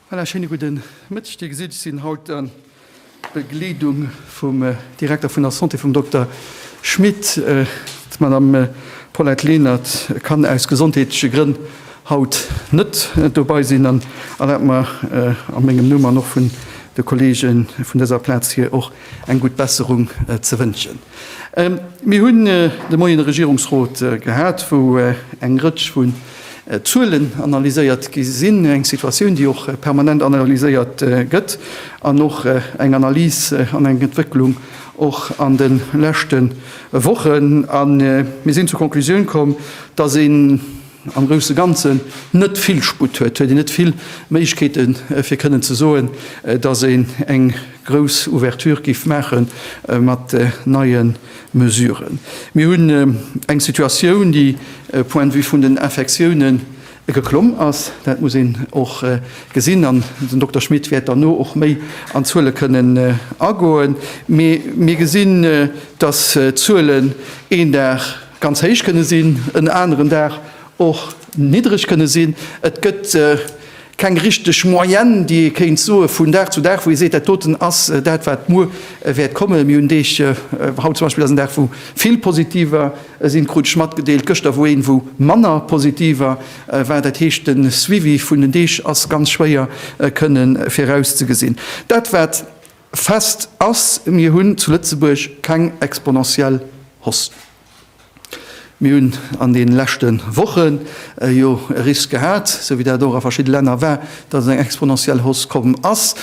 Voilà, schéine gudde Mëtteg. Dir gesitt, ech sinn haut a Begleedung vum Direkter vun der Santé, vum Dokter Schmit. D'Madame Paulette Lenert kann aus gesondheetleche Grënn haut net dobei sinn an erlaabt mer a mengem Numm an och vun de Kollege vun dëser Plaz hier och eng gutt Besserung ze wënschen. Mir hunn de Moien e Regierungsrot gehat, wou eng Rëtsch vun Zuelen analyséiert gi sinn, eng Situatioun, déi och permanent analyséiert gëtt an och eng Analys an eng Entwécklung och an de leschte Wochen. A mir sinn zur Konklusioun komm, dass een am grousse Ganzen net vill Sputt huet, huet een net vill Méiglechkeeten, fir kënnen ze soen, dass een eng grouss Ouverture géif maache mat neie Mesuren. Mir hunn eng Situatioun, déi point de vue vun den Infektiounen geklomm ass. Dat muss een och gesinn an den Dokter Schmit wäert derno och méi an d'Zuele kënnen agoen. Mee mir gesinn, dass d'Zuelen een Dag ganz héich kënne sinn, en aneren Dag och niddreg kënne sinn. Et gëtt keng richteg Moyenne, déi ee kéint soe vun Dag zu Dag, wou ee seet, dat doten ass dat, wat muer wäert kommen. Mir hunn Deeg, haut zum Beispill ass en Dag, wou vill Positiver sinn, krut ech matgedeelt, gëschter wor een, wou manner Positiver war. Dat heescht, de Suivi vun den Deeg ass ganz schwéier kënne virauszegesinn. Dat, wat fest ass, Mir hunn zu Lëtzebuerg keng exponentiell Hausse. Mir hunn an de leschte Woche jo e Risk gehat, esou wéi dat och a verschidde Länner war, datt eng exponentiell Hausse komm ass.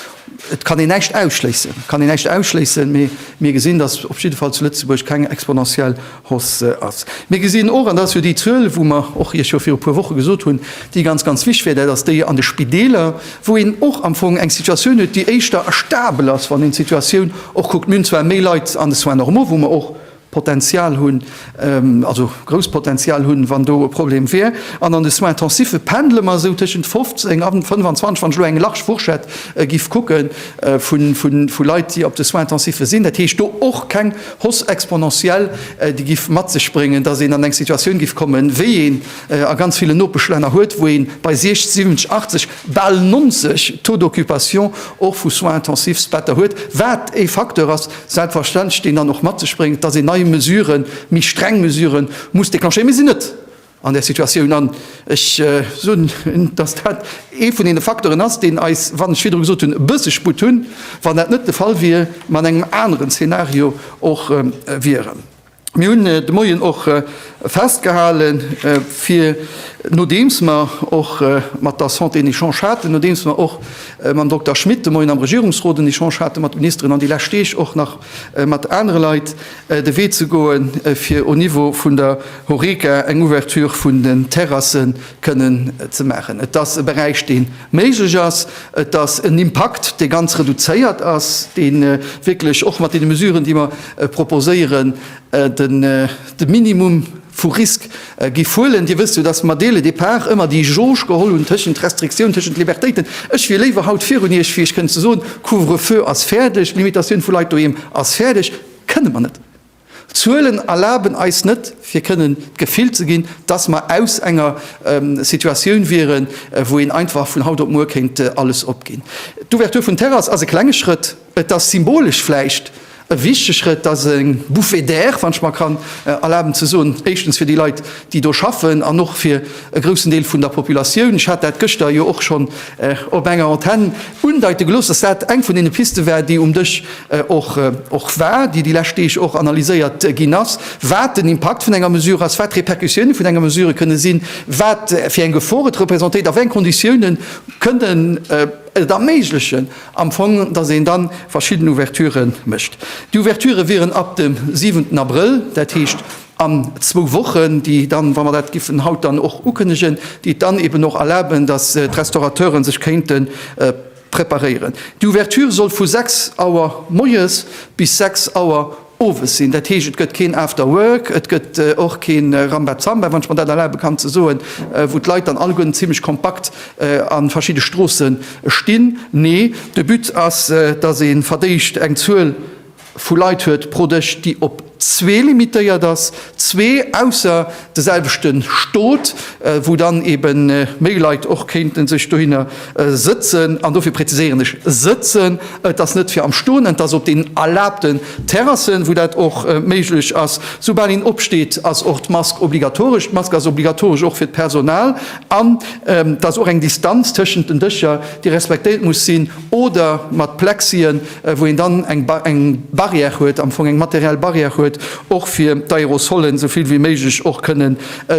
Et kann een näischt ausschléissen, et kann een näischt ausschléissen, mee mir gesinn, datt op jidde Fall zu Lëtzebuerg keng exponentiell Hausse ass. Mir gesinn och, an dat ass jo déi Zuel, wou mer och Iech jo viru e puer Woche gesot hunn, déi ganz, ganz wichteg wär, dat ass déi an de Spideeler, wou een och am Fong eng Situatioun huet, déi éischter stabel ass, wann een d'Situatioun och kuckt. Mir hunn zwar méi Leit an de Soins normaux, wou mer och Potenzial hunn, also grousst Potenzial hunn, wann do e Problem wier. An an de Soins intensifs pendele mer esou tëschent 15 a 25, wann ech elo eng large Fourchette giff kucken, vu Leit, déi op de Soins intensifs sinn. Dat heescht do och keng Hausse exponentielle, déi giff mat sech bréngen, dass een an eng Situatioun giff kommen, wéi een a ganz villen Nopeschlänner huet, wou ee bei 60, 70, 80, bal 90 Taux d'occupation och vu Soins intensifs Better huet, wat e Facteur ass, selbstverständlech, deen dann och mat sech bréngt, dass een nei Mesuren, méi streng Mesuren muss déclencher. Mir sinn net an där Situatioun an ech soen, dass dat ee vun deene Facteuren ass, deen eis, wann ech virdru gesot hunn, e bësse Sputt hunn, wann dat net de Fall wier, mer an engem aneren Zeenario och wieren. Mir hunn de Moien och festgehalen, fir, nodeems mer och mat der Santé en Echange haten, nodeems mer och mam Dokter Schmit de Moien am Regierungsrot en Echange hate mat de Ministeren an déi lescht Deeg och nach mat anere Leit, de Wee ze goen, fir au Niveau vun der Horeca eng Ouverture vun den Terrasse kënnen ze maachen. Et ass e Beräich, dee méiglech ass. Et ass en Impakt, dee ganz reduzéiert ass, dee wierklech och mat deene Mesuren, déi mer proposéieren, de Minimum vu Risk giff huelen. Dir wësst jo, dass mer dès le départ ëmmer déi Jauge geholl hunn tëschent Restriktioun, tëschent Libertéiten. Ech wier léiwer haut virun Iech, fir Iech kënnen ze soen, Couvre-feu ass fäerdeg, Limitatioun vu Leit doheem ass fäerdeg. Kënne mer net. D'Zuelen erlaben eis net, fir kënnen d'Gefill ze ginn, dass mer aus enger Situatioun wieren, wou een einfach vun haut op muer kéint alles opginn. D'Ouverture vun Terrasse ass e klenge Schrëtt. Et ass symbolesch vläicht e wichtege Schrëtt. Et ass eng Bouffée d'air, wann ech mer kann erlaben ze soen, éischtens fir déi Leit, déi do schaffen, an och fir e groussen Deel vun der Populatioun. Ech hat dat gëschter jo och schonn op enger Antenn undeite gelooss, dass dat eng vun deene Piste war, déi um Dësch och och war, déi déi lescht Deeg och analyséiert ginn ass, wat den Impakt vun enger Mesure ass, wat d'Repercussioune vun enger Mesure kënne sinn, wat fir eng Gefor et representéiert a wéi eng Konditiounen kënnen et erméiglechen am Fong, dass een da verschidden Ouverturë mécht. Déi Ouverturë wieren ab dem siwenten Abrëll, dat heescht an zwou Wochen, déi dann, wa mer dat giffen haut dann och ukënnegen, déi et dann eben och erlaben, dass d'Restaurateuren sech kéinte Preparéieren. D'Ouverture soll vu 6 Auer moies bis 6 Auer owes sinn. Dat heescht, et gëtt keen After Work, et gëtt och kee Rambazamba, wann ech mer dat erlabe kann ze soen, wou d'Leit dann alleguerten zimlech kompakt a verschidde Stroosse stinn. Nee, de But ass, dass ee verdéicht eng Zuel vu Leit huet pro Dësch, déi op. zwee limitéiert ass, zwee ausser de selwechte Stot, wou dann ebe méi Leit och kéinte sech dohinner sëtzen. An dofir präziséieren ech sëtzen, et ass net fir am Stoen, et ass op den erlaabten Terrassen, wou dat och méiglech ass. Soubal een opsteet, ass och d'Mask obligatoresch. D'Mask ass obligatoresch och fir d'Personal an et ass och eng Distanz tëschent den Dëscher, déi respektéiert muss sinn, oder mat Plexien, wou een dann eng Barrière huet, am Fong eng materiell Barrière huet, och fir d'Aerosolen esou vill wéi méiglech och kënnen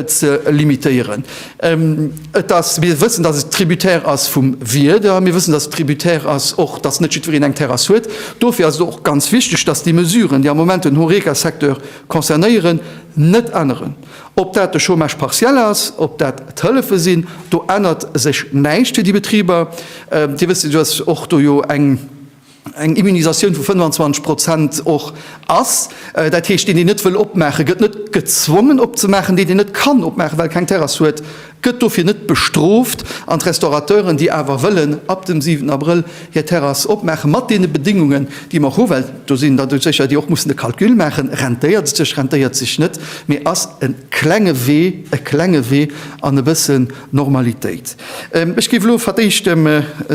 ze limitéieren. Et ass, mir wëssen, dass et tributaire ass vum Wieder, mir wëssen, dass et tributaire ass och, dass net jiddwereen eng Terrass huet. Dofir ass et och ganz wichteg, dass déi Mesuren, déi am Moment den Horeca-Secteur concernéieren, net änneren. Ob dat de Chômage partiel ass, ob dat d'Hëllefe sinn, do ännert sech näischt fir déi Betriber. Dir wësst jo, dass och do jo eng Immunisatioun vu 25 Prozent och ass. Dat heescht, deen, deen net wëll opmaachen, gëtt net gezwongen opzemaachen. Deen, deen net kann opmaachen, well e keng Terrass huet, gëtt dofir net bestrooft. An d'Restaurateuren, déi awer wëllen ab dem 7 Abrëll hir Terrass opmaachen, mat deene Bedingungen, déi mer hu, well do sinn der sécher, déi och mussen de Calcul maachen, rentéiert et sech, rentéiert sech net, mee ass e klenge Wee, e klenge Wee an e bëssen Normalitéit. Ech géif elo fir d'éischt dem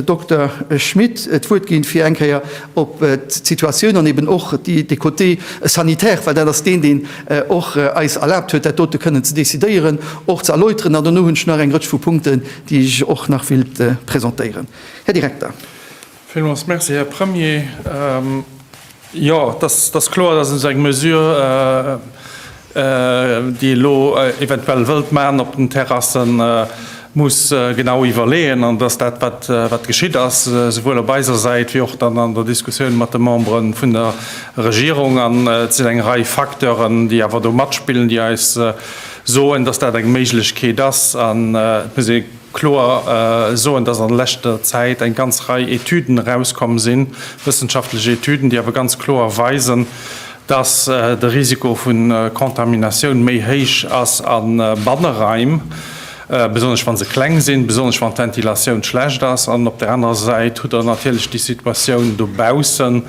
Dokter Schmit d'Wuert ginn, fir eng Kéier op d'Situatioun an eben och de Côté sanitaire, well dat ass deen, deen och eis erlaabt huet, dat dote kënnen ze decidéieren, och ze erläuteren. An dono hunn ech nach eng Rëtsch vu Punkten, déi ech och nach wéilt presentéieren. Här Direkter. Villmools Merci, Här Premier. Jo, et ass kloer, dass esou eng Mesure, déi elo eventuell wëllt maachen op den Terrassen, muss genau iwwerleeën an dass dat, wat geschitt ass, souwuel op eiser Säit wéi och dann an der Diskussioun mat de Membere vun der Regierung, an et sinn eng Rei Facteuren, déi awer do matspillen, déi eis soen, dass dat eng Méiglechkeet ass. An et muss ee kloer soen, dass an leschter Zäit eng ganz Rei Etüden erauskomm sinn, wëssenschaftlech Etüden, déi awer ganz kloer weisen, dass de Risiko vu Contaminatioun méi héich ass a Banneraim, besonnesch wa se kleng sinn, besonnesch wann d'Ventilatioun schlecht ass. An op där anerer Säit hutt Der natierlech déi Situatioun dobaussen,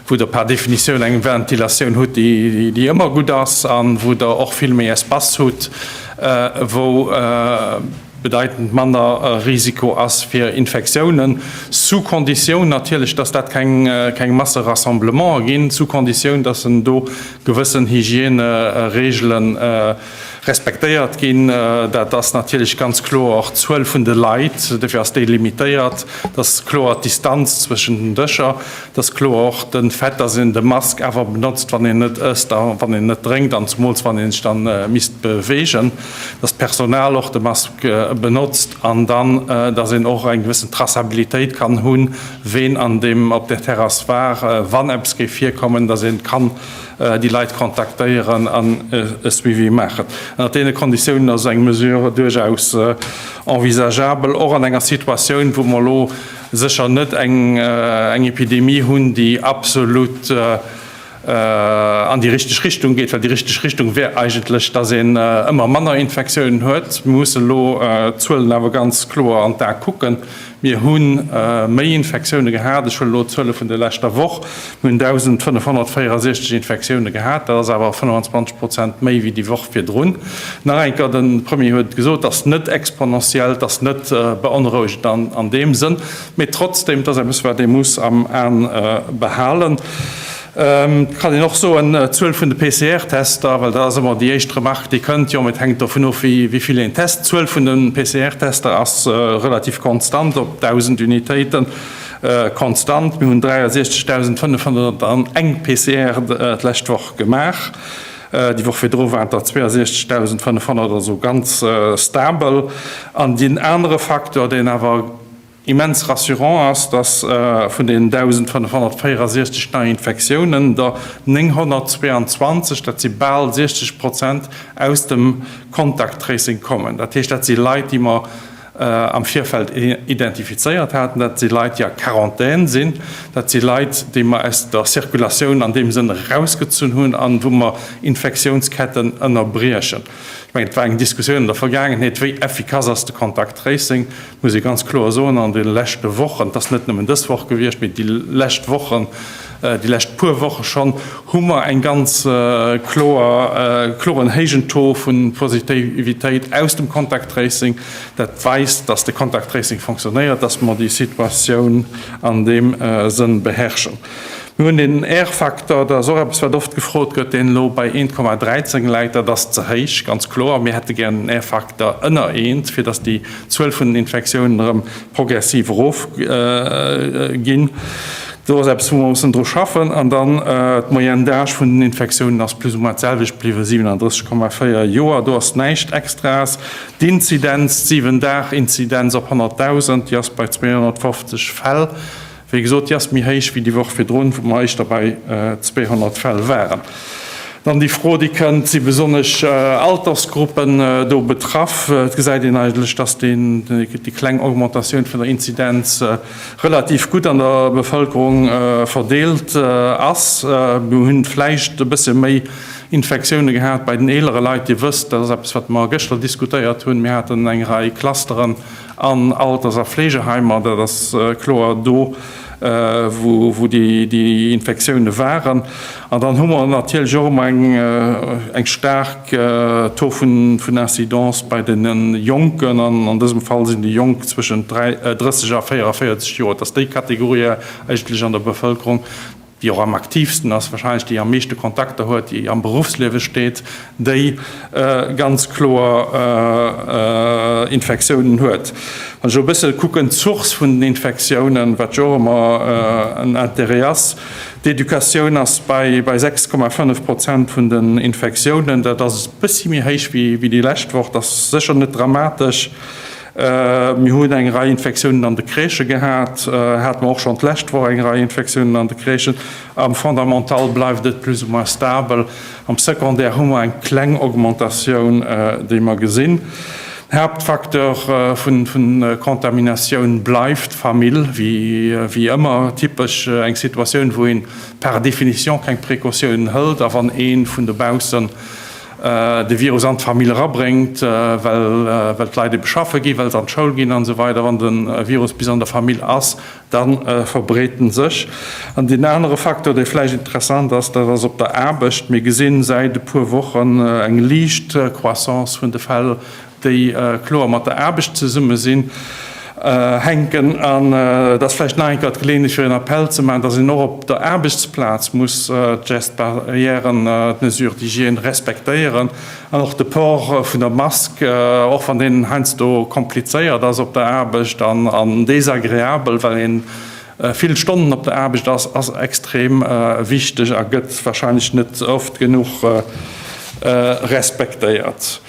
wou Der par Definitioun eng Ventilatioun hutt, déi ëmmer gutt ass a wou Der och vill méi Espace hutt, wou bedeitend manner Risiko ass fir Infektiounen, sous Conditioun natierlech, dass dat keng Masserassemblementen ginn, sous Conditioun, dass en do gewëssen Hygièneregele respektéiert ginn. Dat ass natierlech ganz kloer och d'Zuel vun de Leit, dofir ass déi limitéiert, dat ass kloer d'Distanz zwëschen den Dëscher, dat ass kloer och de Fait, dass een de Mask awer benotzt, wann een net ësst a wann een net drénkt an zemools wann ee sech da misst beweegen. dass d'Personal och de Mask benotzt an dann, dass een och eng gewëssen Traçabilitéit kann hunn, ween an deem, op där Terrass war, wann eppes géif virkommen, dass ee kann déi Leit kontaktéieren an e Suivi maachen. Ënnert deene Konditiounen ass eng Mesure duerchaus envisageabel, och an enger Situatioun, wou mer elo sécher net eng Epidemie hunn, déi absolut, an déi richteg Richtung geet, well déi richteg Richtung wär eigentlech, dass een ëmmer manner Infektiounen huet. Mir mussen elo d'Zuelen awer ganz kloer an d'A kucken. Mir hu méi Infektioune gehat, ech huelen elo d'Zuele vun der leschter Woch, mir hunn 1.564 Infektioune gehat, dat ass awer 25 Prozent méi wéi déi Woch virdrun. Nach eng Kéier, de Premier huet et gesot, et ass net exponentiell, et ass net beonrouegend an deem Sënn. Mee trotzdem, et ass eppes, wat ee muss am An behalen. Et kann een och soen, d'Zuel vun de PCR-Tester, well dat ass ëmmer déi éischt Remarque, déi kënnt, jo, mee et hänkt dovun of, wéi vill een test. D'Zuel vun de PCR-Tester ass relativ konstant op 1.000 Unitéiten konstant. Mir hunn 63.501 PCR d'lescht Woch gemaach. Déi Woch virdru waren et der 62.500, also ganz stabel. An deen anere Facteur, deen awer Immens rassurant ass, dass vun den 1.564 Neiinfektiounen der 922, dat si bal 60 Prozent, aus dem Contact-Tracing kommen. Dat heescht, dat si Leit, déi mer am Virfeld identifizéiert haten, dat si Leit, déi a Quarantän sinn, dat si Leit, déi mer aus der Circulatioun an deem Sënn erausgezunn hunn an wou mer Infektiounsketten ënnerbriechen. Ech mengen, et war eng Diskussioun an der Vergaangenheet, wéi effikass ass de Contact Tracing. Muss ee ganz kloer soen, an de leschte Wochen, et ass net nëmmen dës Woch gewiescht, mee déi lescht Wochen. Déi lescht puer Woche schonn hu mer eng ganz kloer, kloren héijen Taux vu Positivitéit aus dem Contact Tracing. Dat weist, dass de Contact Tracing fonctionnéiert, dass mer déi Situatioun an deem Sënn beherrschen. Mir hunn den R-Facteur, dat ass och eppes, wat oft gefrot gëtt, deen elo bei 1,13 läit. Dat ass ze héich, ganz kloer. Mir hätte gären en R-Facteur ënner eent, fir dass déi Zuel vun den Infektiounen erëm progressiv erofginn. Do ass eppes, wou mer mussen dru schaffen. An dann d'Moyenne d'âge vun den Infektiounen ass plus ou moins d'selwecht bliwwen, 37,4 Joer. Do ass näischt Extraes. D'Inzidenz, d'Siwen-Dag-Inzidenz op 100.000, déi ass bei 250 Fäll. Wéi gesot, déi ass méi héich wéi déi Woch virdrun, wou mer éischter bei 200 Fäll waren. Dann déi Fro, déi kënnt, Si besonnesch Altersgruppen do betraff? Et gesäit een eigentlech, dass déi kleng Augmentatioun vun der Inzidenz relativ gutt an der Bevëlkerung verdeelt ass. Mir hunn vläicht e bësse méi Infektioune gehat bei den eelere Leit. Dir wësst, dat ass eppes, wat mer gëschter diskutéiert hunn, mir haten eng Rei Clusteren An Alters a Fleegeheimer, dat ass kloer do, wou déi Infektioune waren. An dann hu mer natierlech och ëmmer eng staark Taux vun Incidence bei de Jonken. An an dësem Fall sinn déi Jonk zwëschent 30 a 44 Joer. Et ass déi Kategorie eigentlech an der Bevëlkerung, déi och am aktiivsten ass, wahrscheinlech déi am meeschte Kontakter huet, déi am Beruffsliewe steet, déi ganz kloer Infektiounen huet. Wann ech elo e bësse kucken, d'Source vun den Infektiounen, wat jo och ëmmer en Intérêt ass, d'Educatioun ass bei 6,5 Prozent vun den Infektiounen. Dat ass e bëssi méi héich wéi déi lescht Woch. Dat ass sécher net dramatesch. Mir hunn eng Rei Infektiounen an de Crèchë gehat, hate mer och schonn d'lescht Woch eng Rei Infektiounen an de Crèchen. Am Fondamental bleift et plus ou moins stabel. Am Secondaire hu mer eng kleng Augmentatioun, déi mer gesinn. Den Haaptfacteur vun Contaminatioun bleift d'Famill, wéi ëmmer. Typesch eng Situatioun, wou een par définition keng Precautiounen hëlt a wann ee vun dobaussen de Virus an d'Famill erabréngt, well d'Leit ebe schaffe ginn, well se an d'Schoul ginn an esou weider. Wann de Virus bis an der Famill ass, da verbreet en sech. An deen anere Facteur, dee vläicht interessant ass, dat ass op der Aarbecht. Mir gesinn säit e puer Wochen eng liicht Croissance vun de Fäll déi kloer mat der Aarbecht zesumme sinn, hänken. An et ass vläicht nach eng Kéier d'Geleeënheet, fir en Appell ze maachen, dass een och op der Aarbechtsplaz muss d'Gestes barrières, d'Mesures d'hygiène respektéieren an och de Port vun der Mask, och wann deen heiansdo komplizéiert ass op der Aarbecht an desagreabel, well een vill Stonnen op der Aarbecht ass, ass extrem wichteg a gëtt wahrscheinlech net oft genuch respektéiert.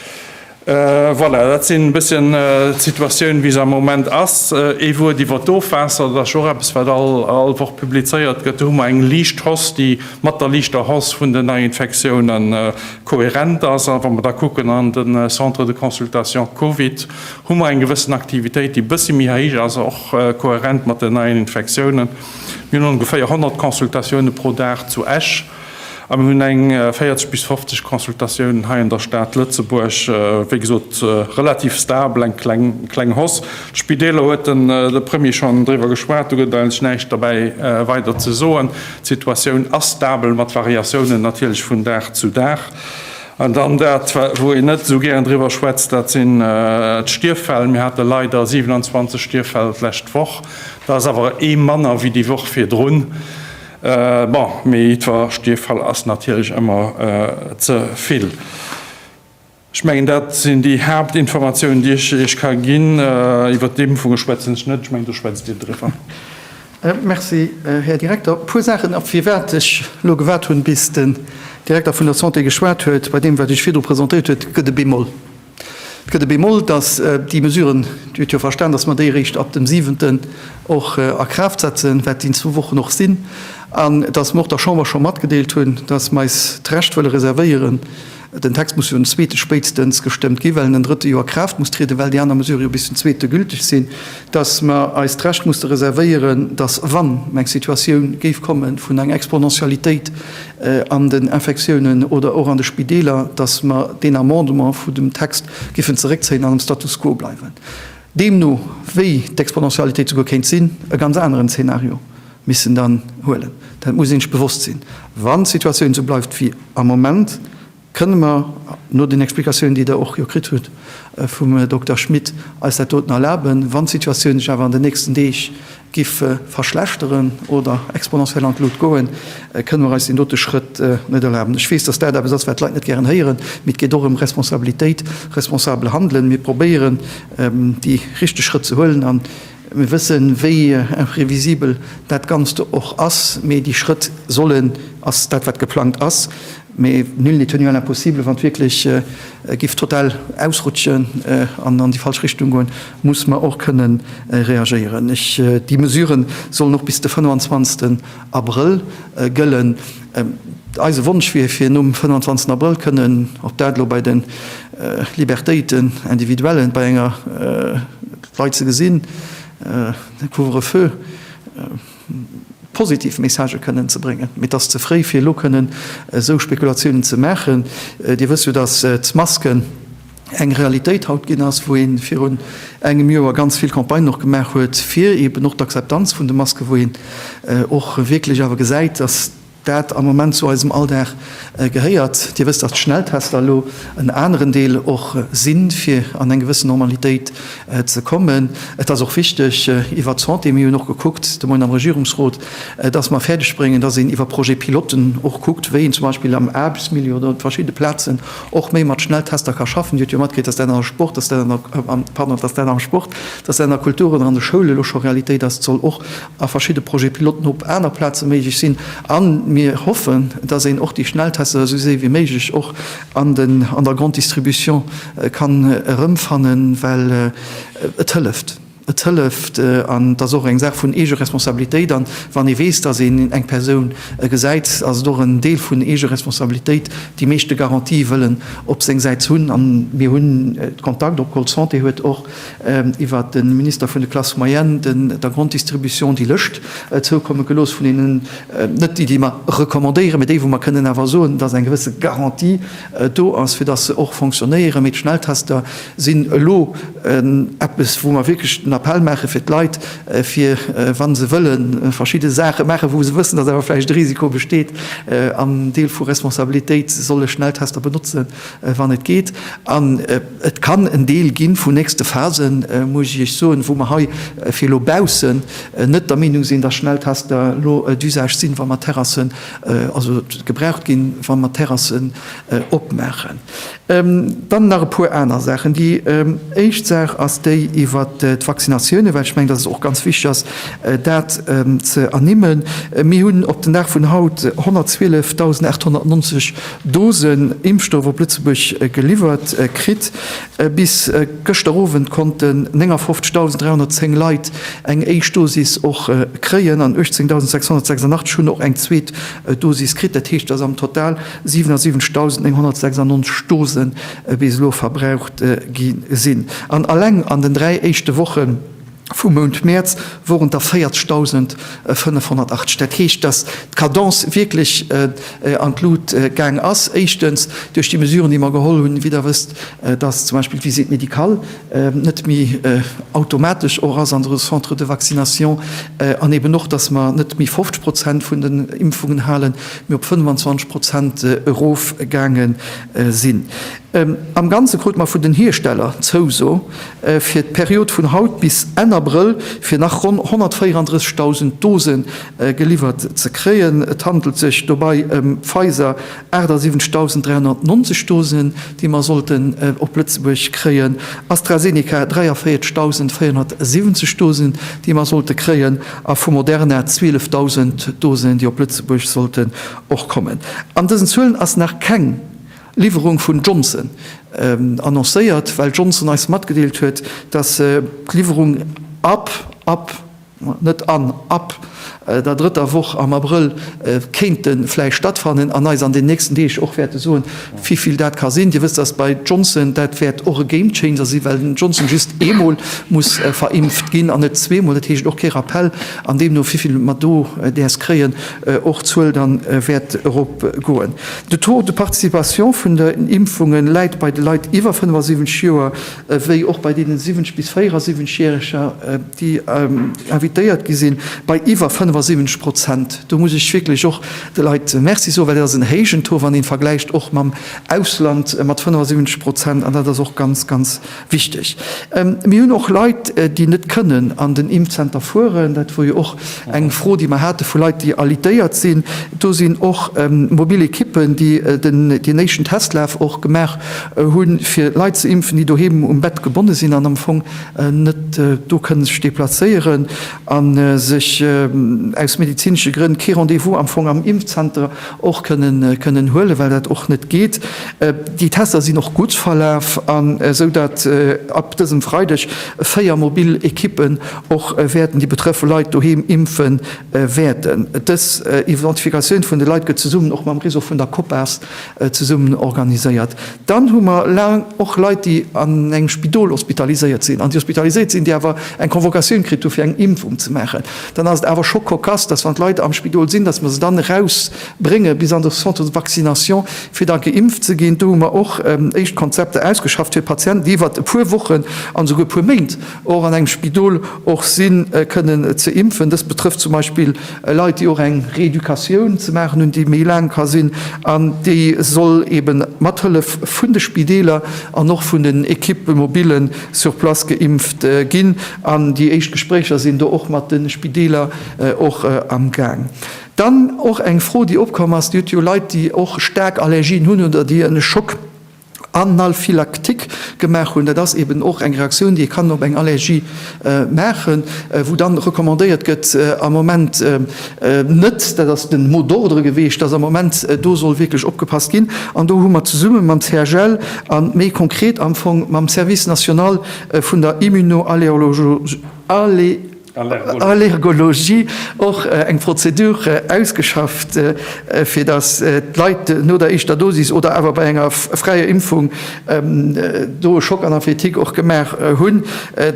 Voilà, dat sinn e bësschen d'Situatioun, wéi se am Moment ass. Ee Wuert iwwer d'Ofwaasser, dat ass jo och eppes, wat all Woch publizéiert gëtt. Do hu mer eng liicht Hausse, déi mat der liichter Hausse vun den Neiinfektiounen kohärent ass. A wa mer da kucken an de Centre de consultation Covid, hu mer eng gewëssen Aktivitéit, déi e bëssi méi héich ass, och kohärent mat den neien Infektiounen. Mir hunn ongeféier 100 Consultatioune pro Dag zu Esch. A mir hunn eng 40 bis 50 Consultatiounen hei an der Stad Lëtzebuerg. Wéi gesot, relativ stabel, eng kleng, kleng Hausse. D'Spideeler huet den de Premier schonn driwwer geschwat, do gëtt et eigentlech näischt derbäi weider ze soen. D'Situatioun ass stabel, mat Variatiounen natierlech vun Dag zu Dag. An dann dat, wou een net esou gären driwwer schwätzt, dat sinn d'Stierffäll. Mir hate leider 27 Stierffäll d'lescht Woch. Dat ass awer ee manner wéi déi Woch virdrun. Bon, mee jiddwer Stierffall ass natierlech ëmmer ze vill. Ech mengen, dat sinn déi Haaptinformatiounen, déi ech Iech ka ginn. Iwwert d'Impfunge schwätzen ech net, ech mengen, do schwätzt Dir driwwer. Merci, Här Direkter. E puer Saachen, a firwat ech elo gewaart hunn, bis den Direkter vun der Santé geschwat huet, bei deem, wat ech virdru presentéiert huet, gëtt e Bémol. Et gëtt e Bémol, dass déi Mesuren, Dir hutt jo verstan, dass mer déi eréischt ab dem siwenten och a Kraaft setzen, wat déi zwou Wochen och sinn, an dass mer och der Chamber scho matgedeelt hunn, dass mer eis d'Recht wëlle reservéieren, den Text muss jo den zweete spéitstens gestëmmt ginn, well en den drëtte jo a Kraaft muss trieden, well déi aner Mesurë jo bis den zweete gülteg sinn, dass mer eis d'Recht musse reservéieren, dass, wann eng Situatioun géif komme vun enger Exponentialitéit an den Infektiounen oder och an de Spideeler, dass mer deen Amendement vu dem Text géifen zeréckzéien an am Status quo bleiwen. Deemno wéi d'Exponentialitéit souguer kéint sinn, e ganz aneren Zeenario. missen dann huelen. Dat muss een sech bewosst sinn. Wann d'Situatioun esou bleift wéi am Moment, kënne mer, no den Explikatiounen, déi Der och jo kritt hutt vum Dokter Schmit, eis dat doten erlaben. Wann d'Situatioun sech awer an den nächsten Deeg giff verschlechteren oder exponentiell an d'Lut goen, kënne mer eis deen dote Schrëtt net erlaben. Ech weess, dass dat eppes ass, wat d'Leit net gären héieren, mee et geet och ëm Responsabilitéit, responsabel Handelen. Mir probéieren, déi richteg Schrëtt ze huelen a mir wëssen, wéi imprévisibel dat Ganzt och ass, mee déi Schrëtt sollen, ass dat, wat geplangt ass. Mee nul n'est tenu à l'impossible, wann et wierklech giff total ausrutschen an an déi falsch Richtung goen, muss mer och kënnen reagéieren. Ech, déi Mesuren sollen och bis de 25. Abrëll gëllen. Eise Wonsch wier, fir nom 25. Abrëll kënnen, ob dat elo bei de Libertéiten individuellen, bei enger d'Leit ze gesinn, de Couvre-feu, positiv Messagë kënnen ze bréngen. Mee et ass ze fréi, fir elo kënnen esou Spekulatiounen ze maachen. Dir wësst jo, datt d'Masken eng Realitéit haut ginn ass, wou ee virun engem Joer ganz vill Campagnen och gemaach huet, fir eeben och d'Akzeptanz vun de Masken, wou een och wierklech awer gesäit, datt dat am Moment zu eisem Alldag gehéiert. Dir wësst, datt d'Schnelltester elo en aneren Deel och sinn, fir an eng gewëssen Normalitéit ze kommen. Et ass och wichteg iwwert d'Santé, mir hunn och gekuckt de Moien am Regierungsrot, datt mer fäerdeg bréngen, datt een iwwer Projet-piloten och kuckt, wéi een zum Beispill am Aarbechtsmilieu oder op verschidde Plazen och méi mat Schnelltester ka schaffen. Dir hutt jo matkritt, datt dat an der Sport, datt dat an der, pardon, datt dat am Sport, datt dat an der Kultur oder an de Schoule elo scho Realitéit ass. Et soll och a verschidde Projet-piloten op aner Plaze méiglech sinn. A mir hoffen, dass een och déi Schnelltester esou séier wéi méiglech och an den, an der Grande Distribution kann erëmfannen, well et hëlleft. Et hëlleft an et ass och eng Saach vun Eegeresponsabilitéit. An wann ee weess, dass een eng Persoun gesäit, ass et och en Deel vun Eegeresponsabilitéit, déi meeschte Garantie wëllen op seng Säit ze hunn. An mir hunn Kontakt, och Call Santé huet och iwwert de Minister vun de Classes moyennes den der Grande Distribution déi Lëscht zoukomme gelooss vun deenen, net déi, déi mer recommandéieren, mä déi, wou mer kënnen awer soen, dass eng gewësse Garantie do ass, fir dass se och fonctionnéieren. Mee d'Schnelltester sinn elo eppes, wou mer wierklech den Appell maache fir d'Leit, fir, wa se wëlle verschidde Saache maachen, wou se wëssen, dass awer vläicht e Risiko besteet, am Deel vu Responsabilitéit solle Schnelltester benotzen, wann et geet. An et kann en Deel gi vun nächste Phasen, muss ech Iech soen, wou mer hei fir elo baussen net der Meenung sinn, dass Schnelltester elo d'usage sinn, wa mer Terrassen, also gebraucht ginn, wa mer Terrassen opmaachen. Dann nach e puer aner Saachen. Déi éischt Saach ass déi iwwert d'Vaccinatiounen, well ech mengen, dass et och ganz wichteg ass, dat ze ernimmen. Mir hunn op den Dag vun haut 112.890 Dosen Impfstoff op Lëtzebuerg geliwwert kritt. Bis gëschter Owend konnten 59.310 Leit eng éischt Dosis och kréien an 18.686 hunn och eng zweet Dosis kritt. Dat heescht, dass am Total 77.996 Dose bis elo verbraucht gi sinn. An alleng an den 3 éischte Woche vum Mount Mäerz woren der 40.580. Dat heescht, dass d'Cadence wierklech an d'Lut gaang ass. Éischtens duerch déi Mesuren, déi mer geholl hunn, wéi Der wësst, dass zum Beispill d'Visite médicale net méi automatesch och ass an de Centres de vaccination an eben och, dass mer net méi 50 Prozent vun den Impfungen halen, mee op 25 Prozent erofgaange sinn. Am Ganze krute mer vun den Hiersteller d'Zouso, fir d'Period vun haut bis Enn Abrëll fir nach ronn 134.000 Dose geliwwert ze kréien. Et handelt sech dobei ëm Pfizer 78.390 Dosen, déi mer sollten op Lëtzebuerg kréien, AstraZeneca 43.470 Dosen, déi mer sollte kréien, a vu Moderna 12.000 Dosen, déi op Lëtzebuerg sollten och kommen. An dësen Zuelen ass nach keng Liwwerung vun Johnson annoncéiert, well Johnson eis matgedeelt huet, dass d'Liwwerung ab, ab, net an, ab der drëtter Woch am Abrëll kéinte vläicht stattfannen an eis an den nächsten Deeg och wäerte soen, wivill dat ka sinn. Dir wësst, dass bei Johnson dat wäert och e Game Changer sinn, well den Johnson just eemol muss verimpft ginn an net zweemol. Dat heescht och kee Rappell an deemno wivill mer do däers kréien, och d'Zuel dann wäert eropgoen. De Taux de participation vun den Impfunge läit bei de Leit iwwer 75 Joer, wéi och bei deenen 70 bis 74 Järeger, déi invitéiert. alitéiert gi sinn, bei iwwer 75 Prozent. Do muss ech wierklech och de Leit Merci soen, well dat ass en héijen Taux, wann een vergläicht och mam Ausland mat 75 Prozent, an dat ass och ganz, ganz wichteg. Mir hunn och Leit, déi net kënnen an den Impfzenter fueren. Dat wor jo och eng Fro, déi mer hate vu Leit, déi alitéiert sinn. Do sinn och mobil Ekippen, déi den éischten Testlaf och gemaach hunn, fir Leit ze impfen, déi doheem um Bett gebonne sinn an am Fong net do kënnen sech deplazéieren a sech aus medezinesche Grënn kee Rendez-vous am Fong am Impfzenter och kënnen huelen, well dat och net geet. Déi Tester sinn och gutt verlaf, an esou datt ab dësem Freideg 4 mobil Ekippen och wäerten déi betraffe Leit doheem impfe wäerten. Dës Identifikatioun vun de Leit gëtt zesummen och mam Réseau vun der COPAS zesummen organiséiert. Dann hu mer laang och Leit, déi an engem Spidol hospitaliséiert sinn an déi hospitaliséiert sinn, déi awer eng Convocatioun kritt hu fir eng Impfung ze maachen. Dann ass et awer scho cocasse, dass wann d'Leit am Spidol sinn, dass mer se dann erausbrénge bis an de Centre de vaccination, fir da geimpft ze ginn. Do hu mer och éischt Konzepter ausgeschafft fir Patienten, déi iwwert e puer Wochen an esouguer e puer Méint och an engem Spidol och sinn, kënnen ze impfen. Dëst betrëfft zum Beispill Leit, déi och eng Rééducatioun ze maachen hunn, déi méi laang ka sinn, an déi soll eeben mat Hëllef vun de Spideeler an och vun den Équipes mobiles sur place geimpft ginn. An déi éischt Gespréicher sinn do och mat de Spideeler och am Gaang. Dann och eng Fro, déi opkomm ass, Dir hutt jo Leit, déi och staark Allergien hunn oder déi e Schock analphylactique gemaach hunn. Dat ass eben och eng Reaktioun, déi ee kann op eng Allergie maachen, wou dann recommandéiert gëtt am Moment net, dat ass de Mot d'ordre geweecht, dass am Moment do soll wierklech opgepasst ginn. An do hu mer zesumme mam CHL a méi konkret am Fong mam Service national vun der Immunoallergologie och eng Prozedur ausgeschafft, fir datt d'Leit no der éischter Dosis oder awer bei enger fräier Impfung do e Choc anaphylactique och gemaach hunn.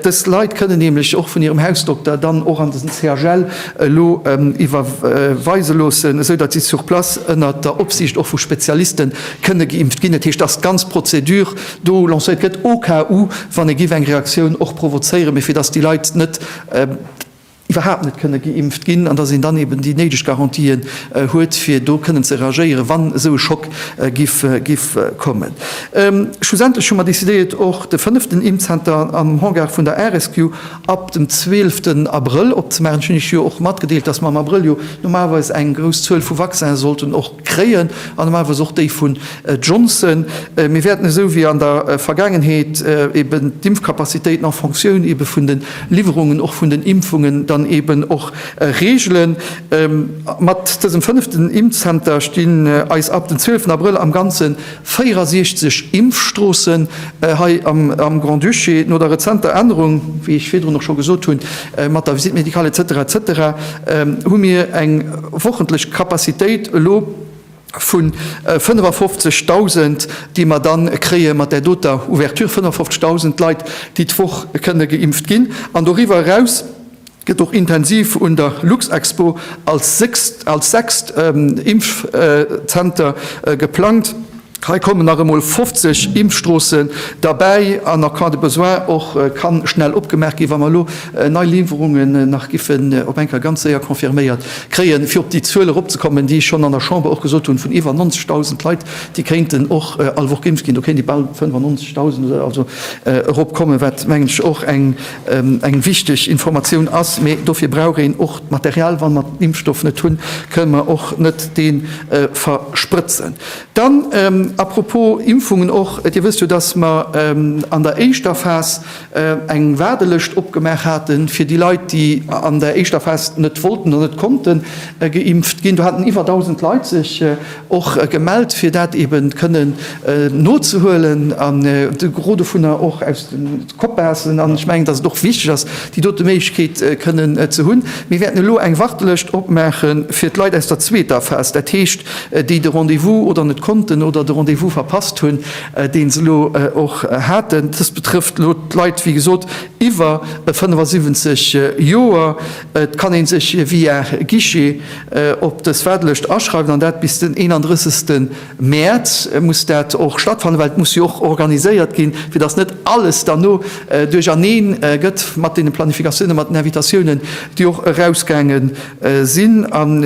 Dës Leit kënnen nämlech och vun hirem Hausdokter dann och an den CHL elo iwwerweise loossen, esou datt si sur place ënnert der Opsiicht och vu Spezialiste kënne geimpft ginn. Dat heescht, datt d'ganz Prozedur do lancéiert gëtt, au cas où, wann ee giff eng Reaktioun och provozéieren, mee fir dass déi Leit net iwwerhaapt net kënne geimpft ginn an dass een dann eben déi néideg Garantien huet, fir do kënnen ze reagéieren, wann esou e Schock giff giff kommen. Schlussendlech hu mer decidéiert, och de fënneften Impfzenter am Hangar vun der Air Rescue ab dem zwielften Abrëll opzemaachen. Ech hunn Iech jo och matgedeelt, dass mer am Abrëll jo normalerweis eng grouss Zuel vu Vaccinen sollten och kréien an normalerweis och déi vun Johnson. Mir wäerten esou wéi an der Vergaangenheet eben d'Impfcapacitéiten en Fonctioun ebe vun de Liwwerungen, och vun den Impfungen dann eben och reegelen. Mat dësem fënneften Impfzenter stinn eis ab den 12 Abrëll am Ganze 64 Impfstroossen hei am Grand-Duché. No der rezenter Ännerung, wéi ech virdrun och scho gesot hunn, mat der Visite médicale et cetera et cetera, hu mir eng wochentlech Capacitéit elo vu 55.000, déi mer da kréie mat där doter Ouverture, 55.000 Leit, déi d'Woch kënne geimpft ginn. An doriwwer eraus gëtt och intensiv un der Luxexpo als sechst Impfzenter geplangt. Hei kommen nach emol 50 Impfstroossen derbäi an en cas de besoin och kann schnell opgemaach ginn, wa mer elo nei Liwwerungen nach giffen op eng Kéier ganz séier confirméiert kréien, fir op déi Zuel eropzekommen, déi ech schonn an der Chamber och gesot hunn, vun iwwer 90.000 Leit, déi kéinten och all Woch geimpft ginn. Do kéint ee bal 95.000 oder also eropkommen, wat, mengen ech, och eng eng wichteg Informatioun ass. Mee dofir brauch een och d'Material. Wa mer den Impfstoff net hunn, kënne mer och net dee versprëtzen. Dann à propos Impfungen och, Dir wësst jo, dass mer an der éischter Phas eng Waardelëscht opgemaach haten, fir déi Leit, déi an der éischter Phas net wollten oder net konnte geimpft ginn. Do haten iwwer 1.000 Leit sech och gemellt, fir dat eeben kënnen nozehuelen, an de Gros dovunner och aus de COPASen. An ech mengen, dass et och wichteg ass, déi dote Méiglechkeet kënnen ze hunn. Mir wäerten elo eng Wartelëscht opmaache fir d'Leit aus der zweeter Phas, dat heescht, déi de Rendez-vous oder net konnten oder de Rendez-vous. Rendez-vous verpasst hunn, dee se elo och haten. Dëst betrëfft elo d'Leit, wéi gesot, iwwer 75 Joer. Et kann ee sech via Guichet op dës Waardelëscht aschreiwen an dat bis den 31. Mäerz muss dat och stattfannen, well et muss jo och organiséiert ginn, fir datt net alles derno duercherneen gëtt mat deene Planifikatiounen, mat den Invitatiounen, déi och erausgaange sinn. An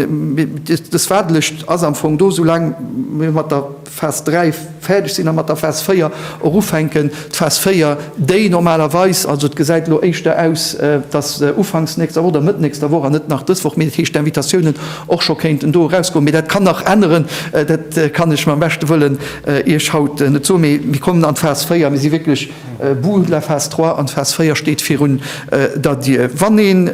dës Waardelëscht ass am Fong do, soulaang mir mat der Phas 3 fäerdeg sinn a mat der Phas 4 och ufänken. D'Phas 4, déi normalerweis, also et gesäit elo éischter aus, dass ufanks nächster Woch oder Mëtt nächster Woch an net nach dës Woch, mee dat heescht d'Invitatiounen och scho kéinten do erausgoen. Mee dat kann nach änneren, dat kann ech mam beschte Wëllen Iech haut net soen. Mee mir kommen an d'Phas 4, mir si wierklech bout de la phase 3 an d'Phas 4 steet virun der Dier. Wann een,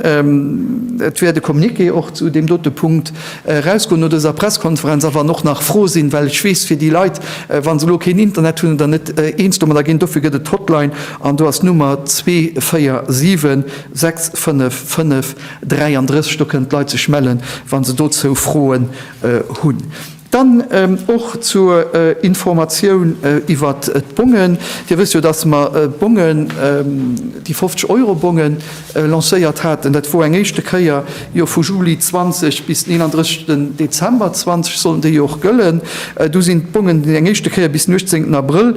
et wäert e Communiqué och zu deem dote Punkt erausgoen no dëser Presskonferenz, a wann och nach Froe sinn, well ech weess fir déi Leit, wa se elo keen Internet hunn oder net eens domadder ginn, dofir gëtt et d'Hotline an do ass d'Nummer 247 655 33, do kënnen d'Leit sech mellen, wa se dozou Froen hunn. Dann och zur Informatioun iwwert d'Bongen. Dir wësst jo, dass mer d'Bongen, déi 50 Euro Bongen lancéiert haten. Dat wor eng éischte Kéier jo vu Juli 20 bis den 31. Dezember 20 sollten déi jo och gëllen. Du sinn d'Bongen eng éischte Kéier bis den 18. Abrëll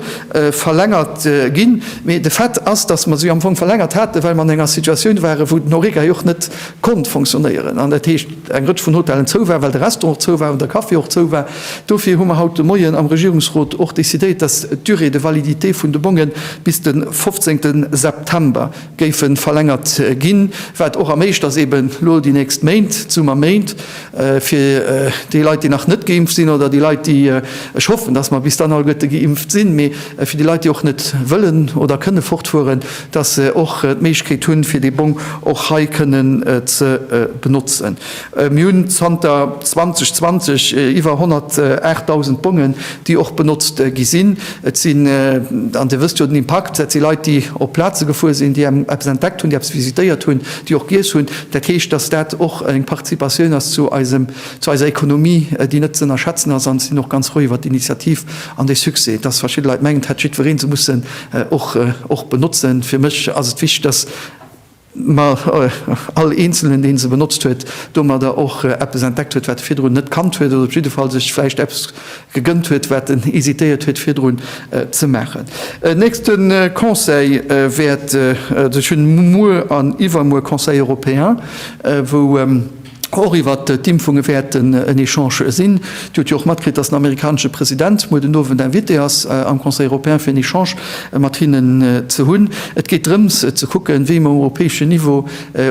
verlängert ginn. Mee de Fait ass, dass mer se jo am Fong verlängert haten, well mer an enger Situatioun waren, wou den Horeca jo och net konnt fonctionnéieren. An dat heescht, eng Rëtsch vun Hotellen zou war, well de Restaurant och zou war an de Café och zou war. Dofir hu mer haut de Moien am Regierungsrot och décidéiert, dass d'Durée de validité vun de Bonge bis de 15 September géife verlängert ginn, wat och erméiglecht, dass eeben elo déi nächst Méint, d'Summerméint, fir déi Leit, déi nach net geimpft sinn oder déi Leit, déi, ech hoffen, dass mer bis dann alleguerte geimpft sinn, mee fir déi Leit, déi och net wëllen oder kënne fortfueren, dass se och d'Méiglechkeet hunn, fir dee Bong och hei kënnen ze benotzen. Mir hunn zanter 2020 iwwer 108.000 Bongen, déi och benotzt gi sinn. Et sinn, an Dir wësst jo den Impakt, dat si Leit, déi op Plaze gefuer sinn, déi eppes entdeckt hunn, déi eppes visitéiert hunn, déi och giess hunn. Dat heescht, dass dat och eng Participatioun ass zu eisem, zu eiser Ekonomie, déi net ze ënnerschätzen ass. An ech sinn och ganz frou iwwert d'Initiativ an dee Succès, dass verschidde Leit mengen, et hätt jiddweree se mussen och, och benotzen. Fir mech ass et wichteg, dass mer all Eenzelnen, dee se benotzt huet, domadder och eppes entdeckt huet, wat e virdrun net kannt huet oder op jidde Fall sech vläicht eppes gegënnt huet, wat en hésitéiert huet virdrun ze maachen. Nächste Conseil wäert, also ech hunn muer an iwwermuer Conseil européen, wou och iwwert d'Impfunge wäert en Echange sinn. Dir hutt jo och matkritt, dass den amerikanesche President muer den Owend Invité ass am Conseil européen, fir en Echange mat hinnen ze hunn. Et geet drëms ze kucken, wéi mer um europäeschen Niveau,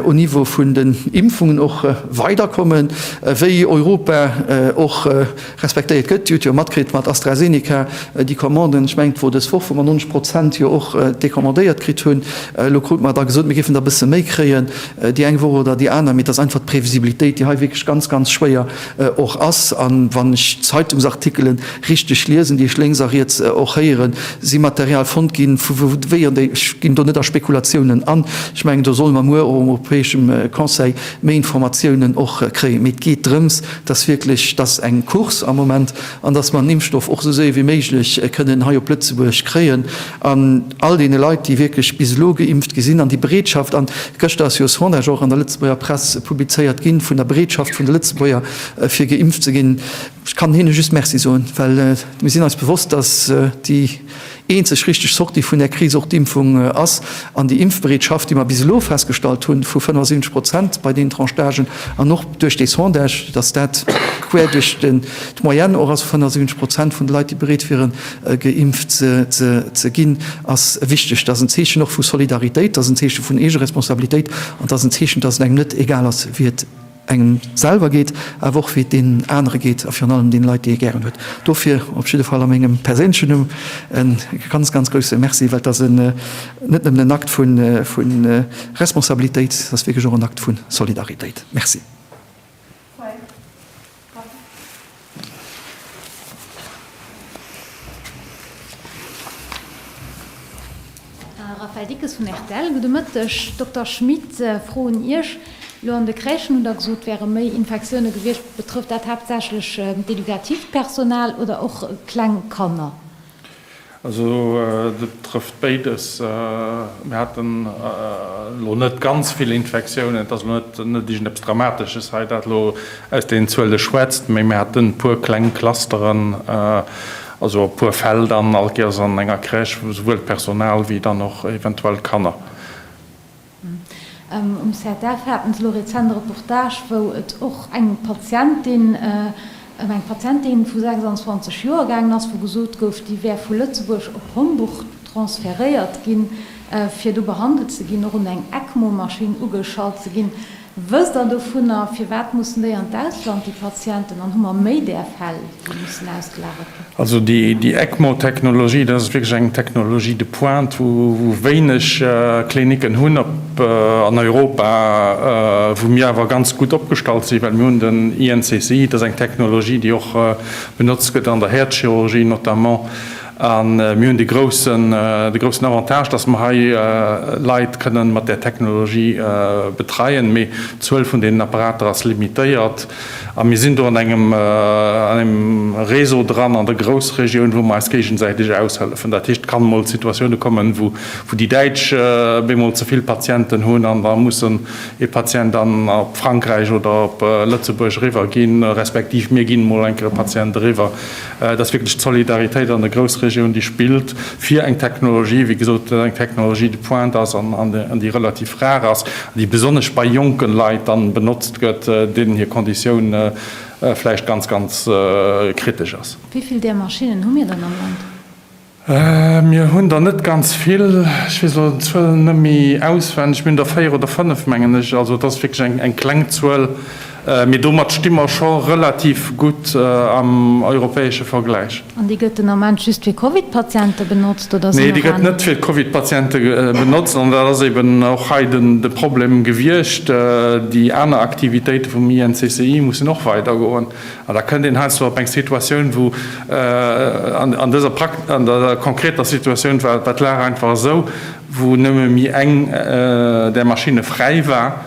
au Niveau vun den Impfungen och weiderkommen, wéi Europa och respektéiert gëtt. Dir hutt jo matkritt mat AstraZeneca déi Commanden, ech mengen et wor dës Woch, wou mer 90 Prozent jo och decommandéiert kritt hunn. Elo krute mer da gesot, mir géifen der e bësse méi kréien déi eng Woch oder déi aner. Mee et ass einfach d'Previsibilitéit, déi hei wierklech ganz, ganz schwéier och ass. A wann ech d'Zeitungsartikele richteg liesen, déi ech lénks a riets och héieren, si Material fonnt ginn, vu wou wéi an déi, ech ginn do net a Spekulatiounen an, ech mengen do solle mer muer och um Europäeschem Conseil méi Informatiounen och kréien. Mee et geet drëms, dass wierklech, dass eng Course am Moment an dass mer den Impfstoff och esou séier wéi méiglech kënnen hei op Lëtzebuerg kréien an all deene Leit, déi wierklech bis elo geimpft gi sinn an déi Bereetschaft, an gëschter ass jo e Sondage och an der Lëtzebuerger Press publizéiert ginn, vun der Bereetschaft vun de Lëtzebuerger fir geimpft ze ginn, ech kann hinne just Merci soen, well mir sinn eis bewosst, dass déi eenzeg richteg Sortie vun där Kris och d'Impfung ass an déi Impfbereetschaft, déi mer bis elo festgestallt hunn, vu 75 Prozent bei deenen Tranche d'âgen an och duerch dee Sondage, dass dat quer duerch d'Moyenne och ass, 75 Prozent vun de Leit, déi bereet wieren, geimpft ze ginn, ass wichteg. Dat ass en Zeechen och vu Solidaritéit, dat ass en Zeeche vun Eegeresponsabilitéit an dat ass en Zeechen, dass et engem net egal ass, wéi et engem selwer geet, awer och wéi et deenen anere geet a virun allem deene Leit, déi ee gären huet. Dofir op jidde Fall a mengem perséinlechen Numm e ganz, ganz grousse Merci, well et ass en net nëmmen en Akt vu Responsabilitéit, et ass wierklech och en Akt vu Solidaritéit. Merci. Raphaëlle Dickes vun rtl, Gudde Mëtteg. Dokter Schmit, Fro un Iech. Elo an de Crèchen, hutt Der gesot, wäre méi Infektioune gewiescht. Betrëfft dat haaptsächlech d'educatiivt Personal oder och kleng Kanner? Also dat betrëfft béides. Mir haten elo net ganz vill Infektiounen. Et ass elo net net iergendeppes Dramatesches hei, dat elo aus deenen Zuele schwätzt, mee mir haten e puer kleng Clusteren, also e puer Fäll dann all Kéiers an enger Crèche, souwuel d'Personal wéi dann och eventuell d'Kanner. Um ZDF haten se elo rezent e Reportage, wou et och eng Patientin, ëm eng Patientin vu 26 Joer gaangen ass, wou gesot gouf, déi wär vu Lëtzebuerg op Homburg transferéiert ginn, fir do behandelt ze ginn, och un eng ECMO-Maschinn ugeschalt ze ginn. Wësst Der dovunner? Firwat mussen déi an d'Ausland, déi Patienten? An hu mer méi där Fäll, déi mussen ausgelagert ginn? Also déi ECMO-Technologie, dat ass wierklech eng Technologie de pointe, wou wéineg Klinicken hunn an Europa, wou mir awer ganz gutt opgestallt sinn, well mir hunn den INCCI, dat ass eng Technologie, déi och benotzt gëtt an der Häerzchirurgie notamment. A mir hunn de groussen, de groussen Avantage, dass mer hei Leit kënnen mat där Technologie betreien. Mee d'Zuel vun deenen Apparater ass limitéiert. A mir sinn do an engem, an engem Réseau dran an der Groussregioun, wou mer eis géigesäiteg aushëllefen. Dat heescht, et kann emol Situatioune kommen, wou, wou déi Däitsch bemol ze vill Patienten hunn an da mussen ee Patient dann op Frankräich oder op Lëtzebuerg eriwwer ginn, respektiv mir ginn emol eng Kéier e Patient eriwwer. Et ass wierklech d'Solidaritéit an der Groussregioun, déi spillt fir eng Technologie, wéi gesot, eng Technologie de pointe ass an déi relativ rar ass, an déi besonnesch bei jonke Leit dann benotzt gëtt, deenen hir Konditioun vläicht ganz, ganz kritesch ass. Wéi vill där Maschinnen hu mir dann am Land? Mir hunn der net ganz vill. Ech weess elo d'Zuel net méi auswenneg. Mir hunn der 4 oder 5, mengen ech. Also et ass wierklech eng kleng Zuel. Mee domat sti mer scho relativ gutt am europäesche Vergläich. An déi gëtt den Ament just fir Covid-Patiente benotzt oder sinn och aner? Nee, déi gëtt net fir d'Covid-Patiente benotzt. An dat ass eben och hei de Problem gewiescht. Déi aner Aktivitéite vum INCCI mussen och weidergoen. An da kënnt een heiansdo op eng Situatioun, wou an dëser Prakt-, an der konkreter Situatioun war d'Lag einfach esou, wou nëmme méi eng där Maschinne fräi war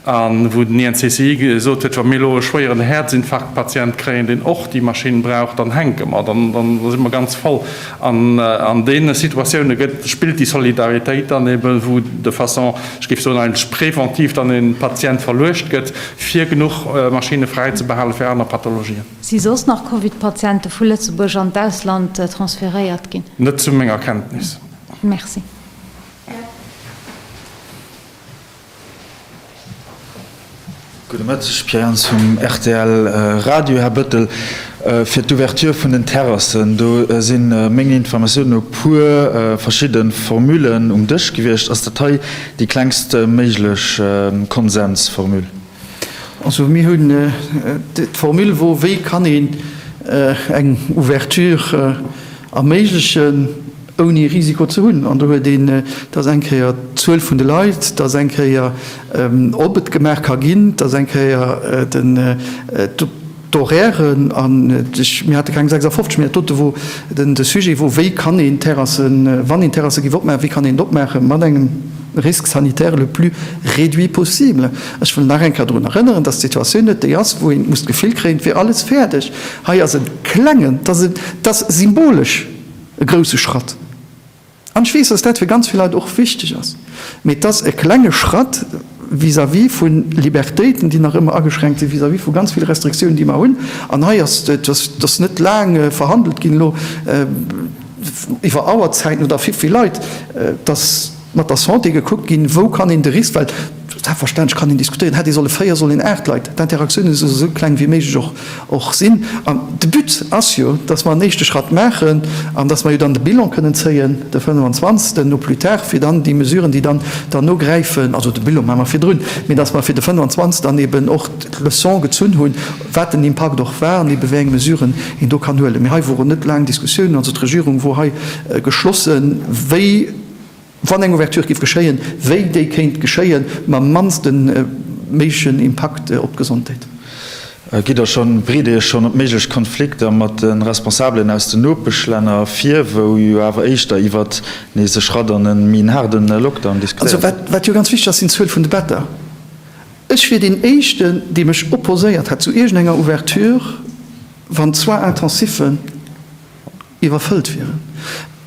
a wou den INCCI gesot huet, wa mir elo e schwéieren Häerzinfarktpatient kréien, deen och déi Maschinn brauch, dann hänke mer, dann si mer ganz voll. An an deene Situatioune gëtt, spillt déi Solidaritéit dann eben, wou de façon, ech géif soen eigentlech préventiv dann e Patient verluecht gëtt, fir genuch Maschinne fräi ze behale fir aner Pathologien. Si soss nach Covid-Patiente vu Lëtzebuerg an d'Ausland transferéiert ginn? Net zu menger Kenntnis. Merci. Gudde Mëtteg, Pierre Jans vum rtl Radio. Här Bettel, fir d'Ouverture vun den Terrassen, do si mengen Informatiounen no puer verschidde Formulen um Dësch gewiescht. Ass dat hei déi klengst méiglech Konsensformule? Also mir hunn d'Formule wou, wéi kann een eng Ouverture erméiglechen, ouni Risiko ze hunn. An do huet een, dat ass eng Kéier d'Zuel vun de Leit, dat ass eng Kéier, ob et gemaach ka ginn, dat ass eng Kéier den, d'Horairen. An ech, mir hate keng 56, mä dat dote wor den, de Sujet wor, wéi kann een Terrassen, wann een Terrasse géif opmaachen, wéi kann een et opmaache mat engem Risque sanitaire le plus réduit possible. Ech wëll nach eng Kéier drun erënneren, dass d'Situatioun net déi ass, wou een muss d'Gefill kréien, et wier alles fäerdeg. Hei ass e klengen, et ass e, et ass symbolesch, e grouse Schratt. An ech weess, dass dat fir ganz vill Leit och wichteg ass. Mee et ass e klenge Schratt vis-à-vis vu Libertéiten, déi nach ëmmer ageschränkt sinn, vis-à-vis vu ganz ville Restriktiounen, déi mer hunn. An hei ass, et ass net laang verhandelt ginn elo iwwer Auerzäiten oder wéi vill Leit, et ass mat der Santé gekuckt ginn, wou kann een de Risk, well selbstverständlech kann een diskutéieren, hätt ee solle 4, soll een 8 Leit, d'Interaktiounen solle esou kleng wéi méiglech och och sinn. An de But ass jo, dass mer en éischte Schratt maachen an dass mer jo dann de Bilan kënnen zéien de 25. Au plus tard, fir dann déi Mesuren, déi dann derno gräifen, also de Bilan maache mer virdrun, mee dass mer fir de 25. Dann eben och d'Leçon gezunn hunn, wat den Impakt och war an ebe wéi eng Mesuren een do kann huelen. Mee hei woren net laang Diskussiounen, also d'Regierung wor hei geschlossen, wéi, wann eng Ouverture géif geschéien, wéi déi kéint geschéien mam mannste méiglechen Impakt op d'Gesondheet. Gitt Der schonn, bereet Dir Iech schonn op méiglech Konflikter mat de Responsabelen aus den Nopeschlänner vir, wou jo awer éischter iwwert nees e Schratt an e méi en haarde Lockdown diskutéiert gëtt? Also wat jo ganz wichteg ass, sinn d'Zuel vun de Better. Ech wier deen Éischten, dee mech opposéiert hätt zu iergendenger Ouverture, wann d'Soins-intensifen iwwerfëllt wieren.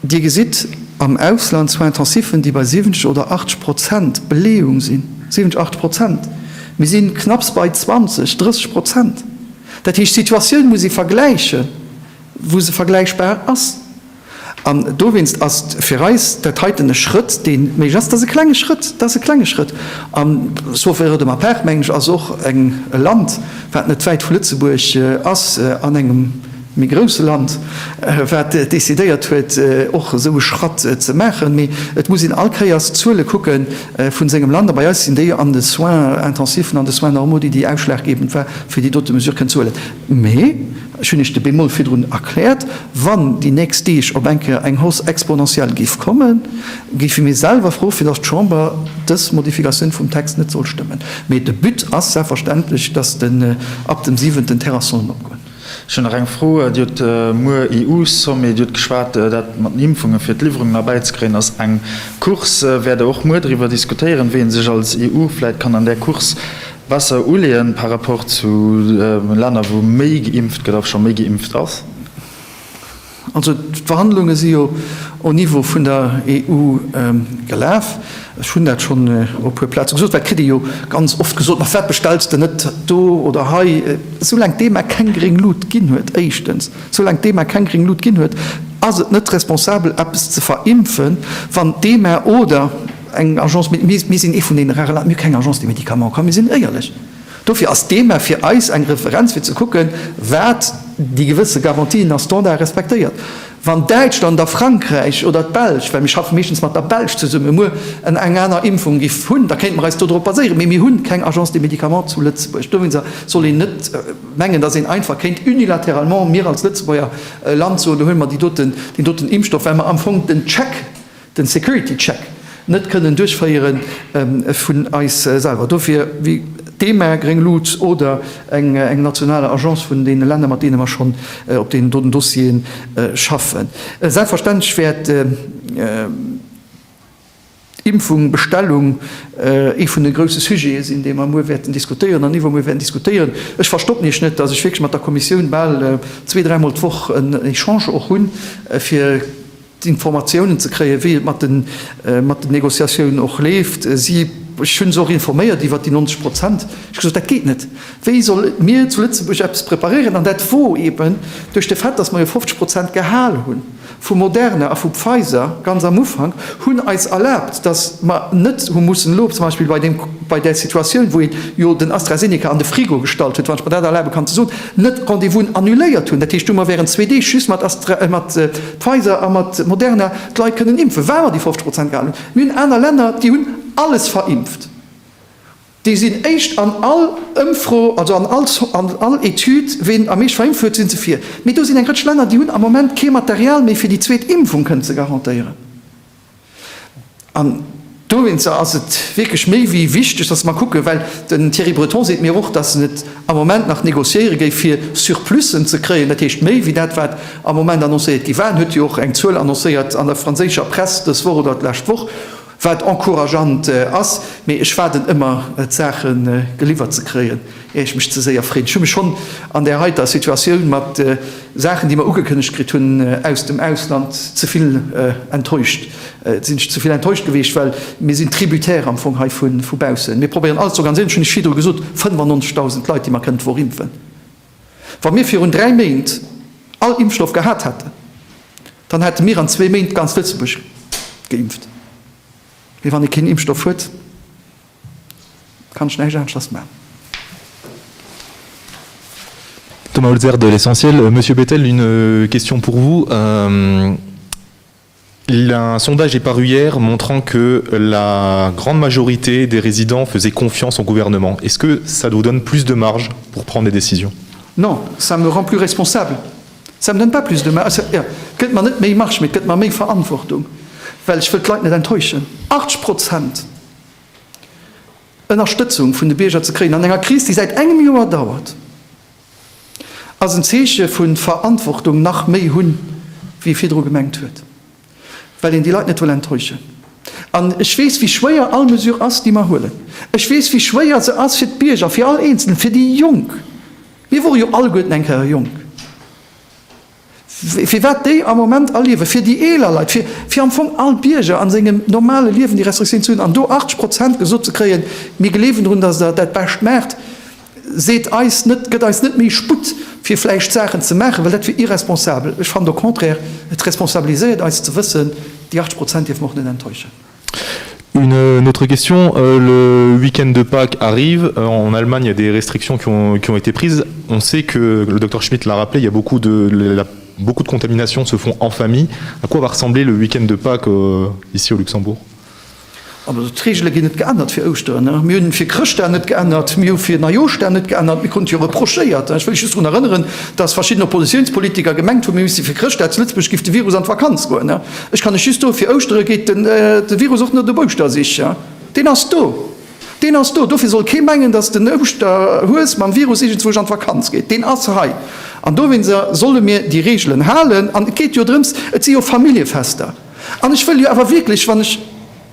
Dir gesitt am Ausland Soins-intensifen, déi bei 70 oder 80 Prozent Beleeung sinn. 70, 80 Prozent. Mir si knapps bei 20, 30 Prozent. Dat heescht, d'Situatioun muss ee vergläichen, wou se vergläichbar ass. An dowéinst ass fir eis dat heiten e Schrëtt, dee méiglech ass. Dat ass e klenge Schrëtt, dat ass e klenge Schrëtt. An, sauf erreur de ma part, mengen ech, ass och eng e Land, wat net wäit vu Lëtzebuerg ass, an engem méi grousse Land, wat decidéiert huet, och esou e Schratt ze maachen. Mee et muss een all Kéiers d'Zuele kucke vu sengem Land. A bei eis sinn déi an de Soins intensifen an de Soins normaux, déi déi ausschlaggebend war, fir déi dote Mesure kënnen ze huelen. Mee, ech hunn Iech de Bémol virdrun erkläert, wann déi nächst Deeg op eng Kéier eng Hausse exponentielle géif kommen, géife mir selwer froe fir datt d'Chamber dës Modifikatioun vum Text net soll stëmmen. Mee de But ass selbstverständlech, datt den ab dem siwenten d'Terrasse sollen opgoen. Ech hunn nach eng Fro. Dir hutt muer EU-Sommet, Dir hutt geschwat, dat mat den Impfungen, fir d'Liwwerungen erbäizekréien, ass eng Course. Wäert Der och muer driwwer diskutéieren, wéi ee sech als EU vläicht kann an där Course Besser uleeën par rapport zu Länner wou méi geimpft gëtt a scho méi geimpft ass? Also d'Verhandlunge si jo au Niveau vun der EU gelaf. Ech hunn dat schonn op e puer Plaze gesot, well et kritt ee jo ganz oft gesot, Ma firwat bestells de net do oder hei? Soulaang d'EMA keng gréng Lut ginn huet, éischtens, soulaang d'EMA keng gréng Lut ginn huet, ass et net responsabel eppes ze verimpfen, wann d'EMA oder, Eng Agence, mir sinn ee vun deene rare Leit, mir hu keng Agence des médicaments, komm mir sinn éierlech. Dofir ass d'EMA fir eis eng Referenz fir ze kucken, wat déi gewësse Garantien a Standarde respektéiert. Wann Däitschland a Frankräich oder d'Belsch, well mir schaffe meeschtens mat der Belsch zesummen, muer eng aner Impfung giff hunn, da kéinte mer eis dodrop baséieren. Mee mir hu keng Agence des médicaments zu Lëtzebuerg. Dowéinster soll een net mengen, datt een einfach kéint unilatéralement, mir als Lëtzebuerger Land, soen, do huele mer déi doten, deen doten Impfstoff, well mer am Fong den Check, den Security Check net kënnen duerchféiere vun eis selwer. Dofir, wéi d'EMA, gréng Lut, oder eng nationale Agence vun deene Länner, mat deene mer schonn op deenen doten Dossiere schaffen. Selbstverständlech wäert d'Impfung, Bestellung ee vun de grouse Sujete sinn, dee mer muer wäerten diskutéieren an iwwermuer wäerten diskutéieren. Ech verstoppen Iech net, datt ech wierklech mat der Kommissioun bal zwee-, dräimol d'Woch en Echange och hunn, fir d'Informatiounen ze kréien, wéi et mat den, mat den Négociatiounen och leeft. Si, ech hu se och informéiert iwwert déi 90 Prozent. Ech hu gesot, dat geet net. Wéi solle mir zu Lëtzebuerg eppes preparéieren? An dat wor eeben duerch de Fait, datt mer jo 50 Prozent gehal hunn vu Moderna a vu Pfizer ganz am Ufank, hunn eis erlaabt, datt mer net hu mussen elo zum Beispill bei deem, bei där Situatioun, wou ee jo den AstraZeneca an de Frigo gestallt huet, wann ech mer dat erlabe kann ze soen, net Rendez-vousen annuléiert hunn. Dat heescht, do hu mer während zwee Deeg just mat Astra, mat Pfizer a mat Moderna d'Leit kënnen impfen, well mer déi 50 Prozent gehalen hunn. Mir hunn aner Länner, déi hunn alles verimpft. Déi sinn éischt an all Ëmfro, also an all, an all Etüd, ween am meescht verimpft huet, si se vir. Mee do sinn eng Rëtsch Länner, déi hunn am Moment kee Material méi, fir déi zweet Impfung kënnen ze garantéieren. An dowéinster ass et wierklech méi wéi wichteg, dass mer kucken, well den Thierry Breton seet mir och, dass en et am Moment nach négociéiere géif, fir Surplussen ze kréien, dat heescht méi wéi dat, wat am Moment annoncéiert gi war. En huet jo och eng Zuel annoncéiert an der franséischer Press dës Woch oder d'lescht Woch, wat encourageant ass. Mee ech waarden ëmmer, d'Saache geliwwert ze kréien, ier ech mech ze séier freeën. Ech hu mech schonn an där heiter Situatioun mat Saachen, déi mer ugekënnegt kritt hunn aus dem Ausland, ze vill enttäuscht. Sinn ech ze vill enttäuscht gewiescht, well mir sinn tributaire am Fong hei vu baussen. Mir probéieren alles ze organiséieren. Ech hunn lech virdru gesot, 95.000 Leit, déi mer kënnen d'Woch impfen. Wa mir virun dräi Méint all Impfstoff gehat hätten, dann hätte mir an zwee Méint ganz Lëtzebuerg geimpft. Mee wann ee keen Impfstoff huet, Kann ech näischt aneschters man. Thomas Holzer de L'Essentiel. Monsieur Bettel, une question pour vous. Euh, un sondage est paru hier montrant que la grande majorité des résidents faisaient confiance au gouvernement. Est-ce que ça vous donne plus de marge pour prendre des décisions Non, ça me rend plus responsable. Ça me donne pas plus de marge. Gëtt mer net méi Marge, mee et gëtt mer méi Verantwortung, well ech wëll d'Leit net enttäuschen. 80 Prozent Ënnerstëtzung vun de Bierger ze kréien an enger Kris, déi säit engem Joer dauert, ass en Zeeche vu Verantwortung nach méi hunn, wéi ee virdru gemengt huet, well een déi Leit net wëll enttäuschen. An ech weess, wéi schwéier all Mesure ass, déi mer huelen. Ech weess, wéi schwéier se ass fir d'Bierger, fir all Eenzelnen, fir déi Jonk. Mir wore jo alleguerten eng Kéier jonk. Firwat déi am Moment erliewen, fir déi eeler Leit, fir, fir am Fong all Bierger a sengem normale Liewen déi Restriktioun ze hunn an do 80 Prozent gesot ze kréien, mir gleewen drun, datt Der dat Bescht maacht, seet eis net, gëtt eis net méi Sputt, fir vläicht Saachen ze maachen, well dat wier irresponsabel. Ech fannen au contraire, et responsabiliséiert eis ze wëssen, déi 80 Prozent dierfe mer och net enttäuschen. Une autre question, le week-end de Pâques arrive, en Allemagne il y a des restrictions qui ont, qui ont été prises. On sait que, le docteur Schmitt l'a rappelé, il y a beaucoup de, la, beaucoup de contaminations se font en famille. À quoi va ressembler le week-end de Pâques euh, ici au Luxembourg? Also d'Reegele ginn net geännert fir Ouschteren. Mir hunn fir Chrëschtdag net geännert, mir hu fir Neijooschdag net geännert. Mir kruten jo reprochéiert, ech wëll lech just drun erënneren, datt verschidden Oppositiounspolitiker gemengt hunn, mir misste fir Chrëschtdag zu Lëtzebuerg giff de Virus an d'Vakanz goen. Ech kann lech just soen, fir Ouschtere geet de Virus och net op Ouschtersich. Deen ass do. Deen ass do. Dofir soll kee mengen, datt den Ouschterhues mam Virus iergendzwousch an d'Vakanz geet. Deen ass hei. An dowéinster solle mir déi Reegelen halen. An et geet jo drëms, et si jo Familljefester. An ech wëll jo awer wierklech, wann ech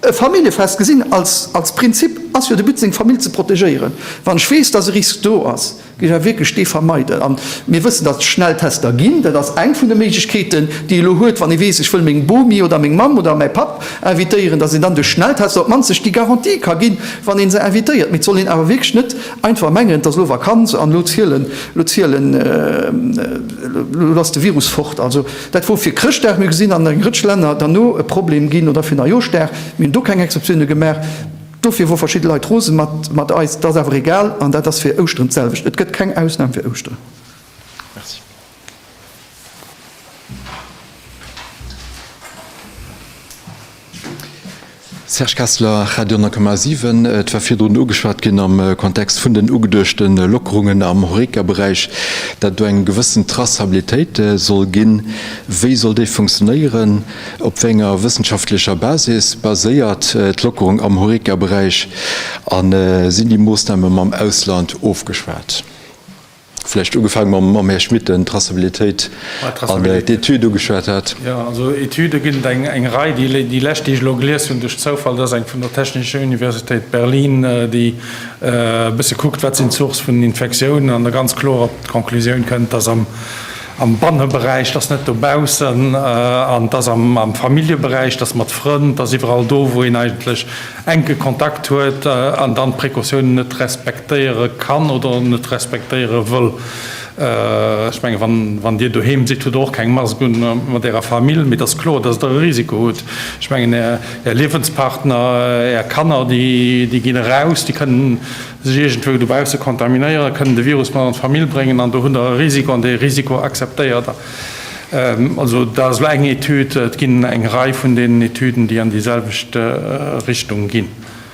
e Familljefest gesinn, als, als Prinzip ass jo de But, seng Famill ze protegéieren. Wann ech weess, datt e Risk do ass, géif ech awer wierklech dee vermeiden. A mir wëssen, datt et Schnelltester ginn. Dat ass eng vun de Méiglechkeeten, déi ee elo huet, wann ee weess, ech wëll meng Bomi oder meng Mamm oder mäi Papp invitéieren, datt een dann duerch Schnelltester op d'mannst sech déi Garantie ka ginn, wann ee se invitéiert. Mee et soll een awer wierklech net einfach mengen, et ass elo Vakanz an elo zielen, elo zielen, elo ass de Virus fort. Also dat wor fir Chrëschtdag, mir gesinn an eng Rëtsch Länner derno e Problem ginn, oder fir Neijooschdag. Mir hunn do keng Exceptioune gemaach. Dofir wor verschidde Leit rose mat mat eis. Dat ass awer egal an dat ass fir Ouschteren d'selwecht. Et gëtt keng Ausnam fir Ouschteren. Merci. Serge Kessler, Radio 10,7, Et war virdrun ugeschwat ginn am Kontext vun den ugeduechte Lockerungen am Horeca-Beräich, datt do eng gewëssen Traçabilitéit soll ginn. Wéi soll déi funktionéieren? Op wéi enger wëssenschaftlecher Basis baséiert d'Lockerung am Horeca-Beräich? A sinn déi Moossname mam Ausland ofgeschwat? Vläicht ugefaange mam Här Schmit, den d'Traçabilitéit an d'Etüd ugeschwat hat. Jo, also Etüde ginn et eng Rei. Déi lescht, déi ech elo gelies hunn duerch Zoufall, dat ass eng vun der Technische Universität Berlin, déi e bësse kuckt, wat sinn d'Sourcë vun den Infektiounen an da ganz kloer op d'Conclusioun kënnt, dass am Banneberäich, dass net dobaussen, an dass am Familljeberäich, dass mat Frënn, dass iwwerall do, wou een eigentlech enke Kontakt huet an dann d'Precautiounen net respektéiere kann oder net respektéiere wëll. Ech menge wann Dir doheem sidd, hutt Der och keng Mask un mat Ärer Famill, mee et ass kloer, datt Der e Risiko hutt. Ech mengen Är Liewenspartner, Är Kanner, déi ginn eraus, déi kënnen sech iergendwou dobausse kontaminéieren, kënnen de Virus mat an d'Famill bréngen an do hutt Der e Risiko an dee Risiko akzeptéiert Der. Also dat ass elo eng Etüd. Et ginn eng Rei vun deenen Etüden, déi an déi selwecht Richtung ginn.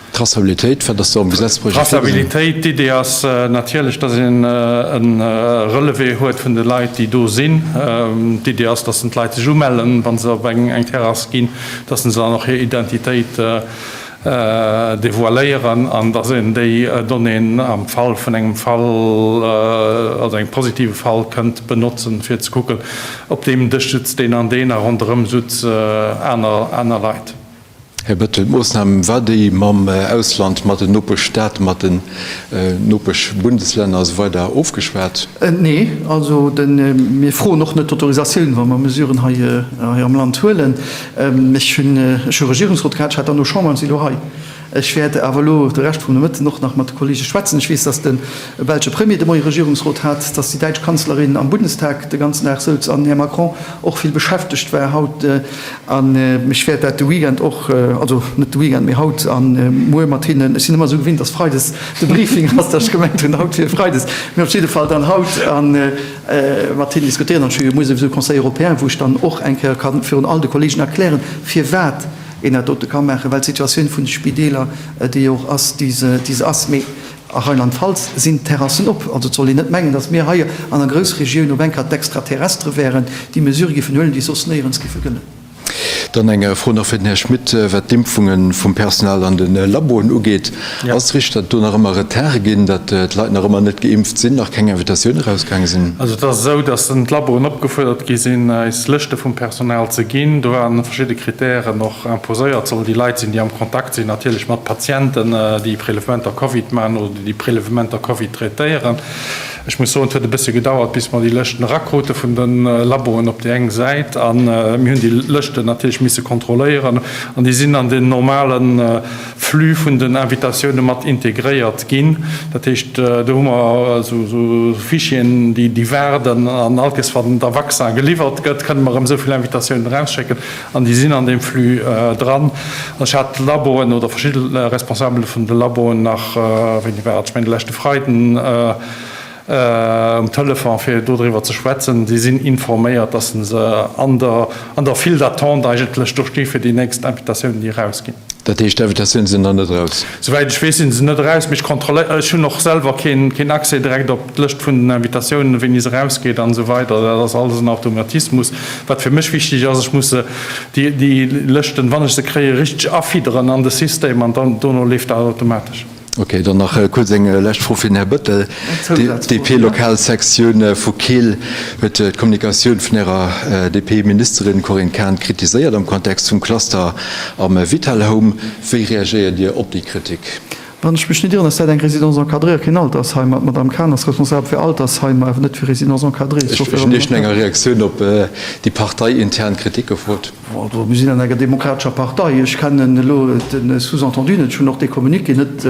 Traçabilitéit, wat ass do am Gesetzprojet virgesinn? Traçabilitéit, d'Idee ass natierlech, datt een e Relevé huet vun de Leit, déi do sinn. D'Idee ass, datt d'Leit sech umellen, wa se op eng Terrass ginn, datt se dann och hir Identitéit devoiléieren an dass een déi Donnéeën am Fall vun engem Fall, also engem positive Fall, kënnt benotzen, fir ze kucken, op deem Dësch sutzt deen an deen a ronderëm sutz aner, aner Leit. Här Bettel, d'Moossnam, war déi mam Ausland, mat den Nopeschstaaten, mat den Nopeschbundeslänner a sou weider ofgeschwat? Nee, also de, mir froen och net d'Autorisatioun, wa mer Mesuren hei, hei am Land huelen. Ech hunn, ech hu Regierungsrot gehat, ech hat dann elo Chamber an si elo hei. Ech wäert awer elo de Rescht vum Nomëtten och nach mat de Kollege schwätzen. Ech weess, datt de belsche Premier de Moie Regierungsrot hat, datt déi däitsch Kanzlerin am Bundestag de ganzen Dag souz an den Här Macron och vill beschäftegt war haut. An ech wäert dat de Weekend och, also net de Weekend, mee haut a muer mat hinnen, ech sinn ëmmer esou gewinnt, datt freides de Briefing ass, datt ech gemengt hunn, haut wier freides, mee op jidde Fall dann haut a mat hinnen diskutéieren. An ech hu jo muer souwisou Conseil européen, wou ech dann och eng Kéier ka virun all de Kollegen erklären, firwat een dat dote ka maachen, well d'Situatioun vun de Spideeler déi jo och ass, déi se, déi se ass. Mee a Rheinland-Pfalz sinn d'Terrassen op. Also et soll een net mengen, datt mir hei an der Groussregioun op eng Kéier d'Extraterrestre wären, déi Mesurë géifen huelen, déi soss néierens géife gëllen. Dann eng Fro nach fir den Här Schmit, wat d'Impfunge vum Personal an de Laboen ugeet. Ass et richteg, datt et do nach ëmmer Retarde ginn, datt d'Leit nach ëmmer net geimpft sinn, nach keng Invitatioun erausgaange sinn? Also et ass esou, datt d'Laboen opgefuerdert gi sinn, eis Lëschte vum Personal ze ginn. Do waren verschidde Kritären och imposéiert. Et sollen déi Leit sinn, déi am Kontakt sinn natierlech mat Patienten, déi Prélèvementer Covid maachen oder déi Prélèvementer Covid traitéieren. Ech muss soen, et huet e bësse gedauert, bis mer déi Lëschten erakrute vun de Laboen op déi eng Säit. A mir hunn déi Lëschten natierlech misse kontrolléieren an déi sinn an den normale Flux vun den Invitatioune mat integréiert ginn. Dat heescht, do hu mer esou Fichieren, déi waarden an all Kees, wann da Vaccin geliwwert gëtt, kënne mer erëm esou vill Invitatiounen erausschécken an déi sinn an deem Flux dran. Ech hat d'Laboen oder verschidde Responsabele vun de Laboen nach, wéini war dat, ech mengen de leschte Freiden, um Telefon, fir dodriwwer ze schwätzen. Si sinn informéiert, dass se an der an der File d'attente eigentlech do sti fir déi nächst Invitatiounen, déi erausginn. Dat heescht, d'Invitatiounen sinn nach net eraus? Souwäit ech weess, si se net eraus, mee ech kontrolléieren, ech hunn och selwer keen keen Accès direkt op d'Lëscht vun den Invitatiounen, wéini se erausgeet an esou weider. Dat ass alles en Automatismus. Wat fir mech wichteg ass, ech muss se, déi déi Lëschten, wann ech se kréien, richteg afidderen an de System an dann dono leeft dat automatesch. Ok, dann nach kuerz eng lescht Fro fir den Här Bettel. D'DP-Lokalsektioun vu Keel huet d'Kommunikatioun vun Ärer DP-Ministerin Corinne Cahen kritiséiert am Kontext vum Cluster am Vital Home. Wéi reagéiert Dir op déi Kritik? Wann ech mech net ieren, ass dat eng Résidence encadrée a keen Altersheim. An d'Madame Cahen ass responsabel fir Altersheimer, awer net fir Résidences encadrées. Ech hunn Iech no enger Reaktioun op déi parteiintern Kritik gefrot. Mir sinn an enger demokratescher Partei. Ech kennen elo de Sous-entendu net. Ech hunn och dee Communiqué net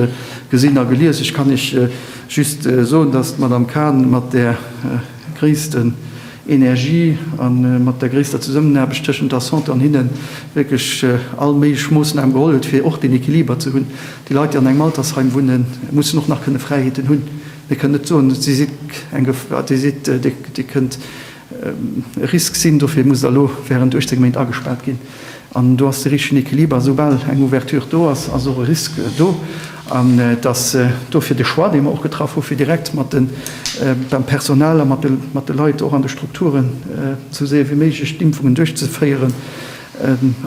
gesinn a gelies. Ech kann Iech just soen, datt d'Madame Cahen mat där gréissten Energie a mat der gréisster Zesummenaarbecht tëschent der Santé an hinne wierklech all méiglech Moossnamen geholl huet, fir och deen Equiliber ze hunn. Déi Leit, déi an engem Altersheim wunnen, mussen och nach kënne Fräiheeten hunn. Mir kënnen net soen, Dir sidd eng Gefahr, Dir sidd, Dir kënnt e Risk sinn, dofir muss Der elo während 18 Méint agespaart ginn. An do ass de richtegen Equiliber. Soubal eng Ouverture do ass, ass och e Risk do. An et ass dofir de Choix, dee mer och getraff hu fir direkt mat de beim Personal a mat de mat de Leit och an de Strukturen esou séier wéi méiglech d'Impfungen duerchzeféieren,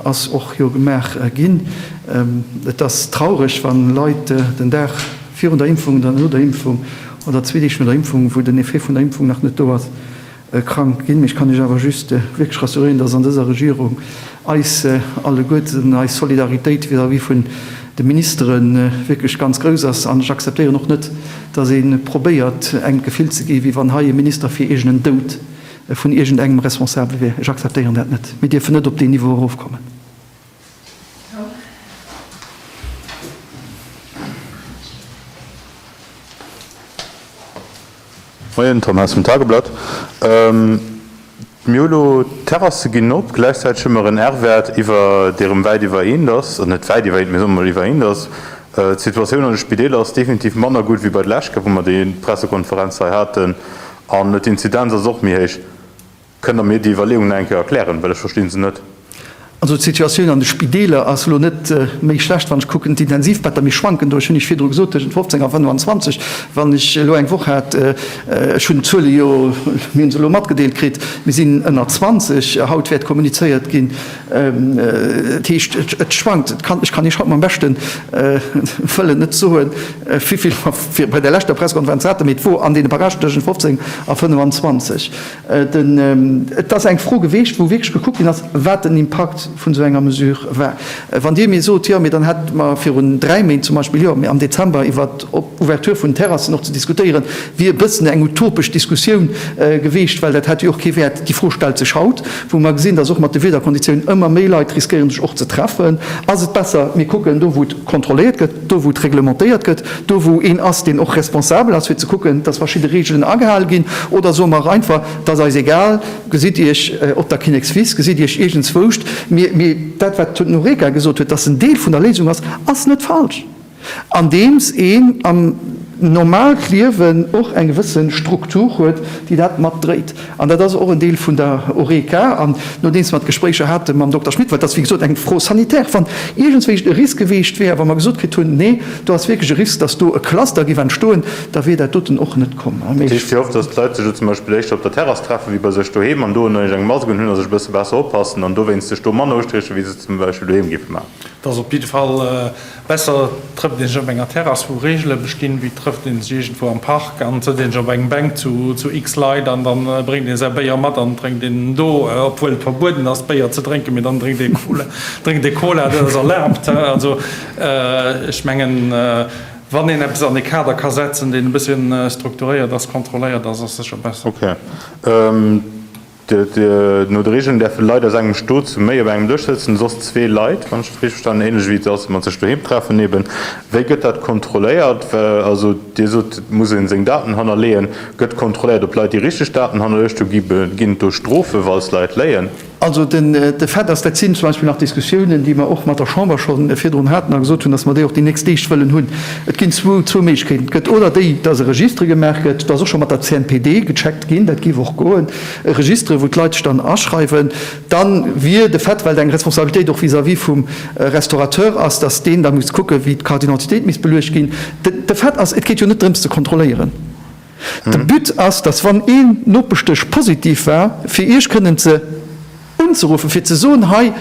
ass och jo gemaach ginn. Et ass traureg, wa Leit den Dag virun der Impfung oder no der Impfung oder zwee Deeg no der Impfung, wou den Effet vun der Impfung nach net do ass, krank ginn. Ech kann Iech awer just wierklech rassuréieren, dass an dëser Regierung eis alleguerten eis Solidaritéit vis-à-vis vun de Ministere wierklech ganz grouss ass. An ech akzeptéieren och net, dass ee probéiert, engem d'Gefill ze gi wéi wann hei e Minister fir iergend en Doud vun iergendengem responsabel wier. Ech akzeptéieren dat net. Mir dierfen net op deen Niveau erofkommen. Moien, Tom Haas vum Tageblatt. Mir hu lo, d'Terrasse ginn op, gläichzäiteg hu mer en R-Wäert iwwer, dee rëm wäit iwwer eent ass, also net wäit iwwer eent, mee soe mer mol iwwer eent ass. D'Situatioun an de Spideeler ass definitiv manner gutt wéi bei der lescht Kéier, wou mer déi Pressekonferenz hei haten, an d'Inzidenz ass och méi héich. Kënnt Der mir déi Iwwerleeung nach eng Kéier erklären, well ech versti se net. Also d'Situatioun an de Spideeler ass elo net méi schlecht, wann ech kucken d'Intensivbetter. Mir schwanken do, ech hunn Iech virdru gesot, tëschent 15 a 25. Wann ech elo eng Woch hat, ech hunn d'Zuele jo, mir hunn se elo matgedeelt kritt, mir sinn ënner 20, haut wäert kommunizéiert ginn. Dat heescht, et schwankt. Et kann, ech kann Iech haut mam beschte Wëllen net soen, wéivill mer bei der leschter Pressekonferenz haten, mee et wor an deene Paragen tëschent 15 a 25. Et ass eng Fro geweecht, wou wierklech gekuckt ginn ass, wat den Impakt vun esou enger Mesure war. Wann Dir mir sot, jo, mee dann hätte mer virun dräi Méint zum Beispill, jo, mee am Dezember iwwer d'Ouverture vun den Terrassen och ze diskutéieren, wier e bëssen eng utopesch Diskussioun geweecht, well dat hätt jo och kee Wäert. Déi Fro stellt sech haut, wou mer gesinn, dass och mat de Wiederkonditiounen ëmmer méi Leit riskéieren, sech och ze treffen. Ass et besser, mir kucken do, wou et kontrolléiert gëtt, do wou et reglementéiert gëtt, do wou een ass, deen och responsabel ass fir ze kucken, dass verschidde Regeln agehale ginn, oder soe mer einfach, et ass eis egal, gesitt Iech op der Kinnekswiss, gesitt Iech iergendzwouscht. Mee dat wat den Horeca gesot huet, dass en Deel vun der Léisung ass, ass net falsch. Andeems een am. Normaalt Liewen och eng gewësse Struktur huet, déi dat matdréit. An dat ass och en Deel vun der Horeca. An nodeems mer d'Gespréicher hate mam Dokter Schmit, well et ass wéi gesot eng Fro sanitaire, wann iergendswéi e Risk geweecht wär, wa mer gesot kritt hunn, nee, do ass wierklech e Risk, datt do e Cluster géif entstoen, da wier dat doten och net komm. Dat heescht, Dir hofft, datt d'Leit sech elo zum Beispill éischter op der Terrass treffen, wéi bei sech doheem an do eng Mask unhunn a sech e bësse besser oppassen an dowéinst sech do manner ustiechen, wéi se et zum Beispill doheem géife maachen? Et ass op jidde Fall Besser trëfft een sech op enger Terrass wou Reegele bestinn, wéi trëfft een sech iergendwou am Park an sëtzt een sech op eng Bänk zu x Leit an dann bréngt een säi Béier mat an drénkt een do, obwuel et verbueden ass Béier ze drénken, mee dann drénkt ee Cola, drénkt ee Cola, dat ass erlaabt. Also ech mengen, wann een eppes an ee Kader ka setzen, deen e bësschen strukturéiert ass, kontrolléiert ass, ass sécher besser. Ok. No de Regeln däerfe Leit aus engem Stot zu méi op engem Dësch sëtzen, soss zwee Leit, wann ech dat richteg verstanen hunn, ähnlech wéi et ass mat sech doheem treffen eben. Wéi gëtt dat kontrolléiert? Well also Dir sot, et muss ee seng Daten hannerleeën. Gëtt kontrolléiert, ob d'Leit déi richteg Daten hannerluecht hunn? Ginn et do Strofe falls Leit léien? Also de Fait ass, dat sinn zum Beispill nach Diskussiounen, déi mer och mat der Chamber scho virdrun haten a gesot hunn, datt mer déi och déi nächst Deeg wëllen hunn. Et ginn zwou Méiglechkeeten. Et gëtt oder déi, datt e Registre gemaach gëtt, dat ass och scho mat der CNPD gecheckt ginn, dat géif och goen, e Registre, wou d'Leit sech dann aschreiwen. Da wier de Fait, well et eng Responsabilitéit och vis-à-vis vum Restaurateur ass, datt deen da misst kucken, wéi d'Carte d'identité misst beluecht ginn. De Fait ass, et geet jo net drëms ze kontrolléieren. De But ass, datt wann een Nopeschdësch positiv war, fir Iech kënnen ze unzeruffen, fir ze soen, hei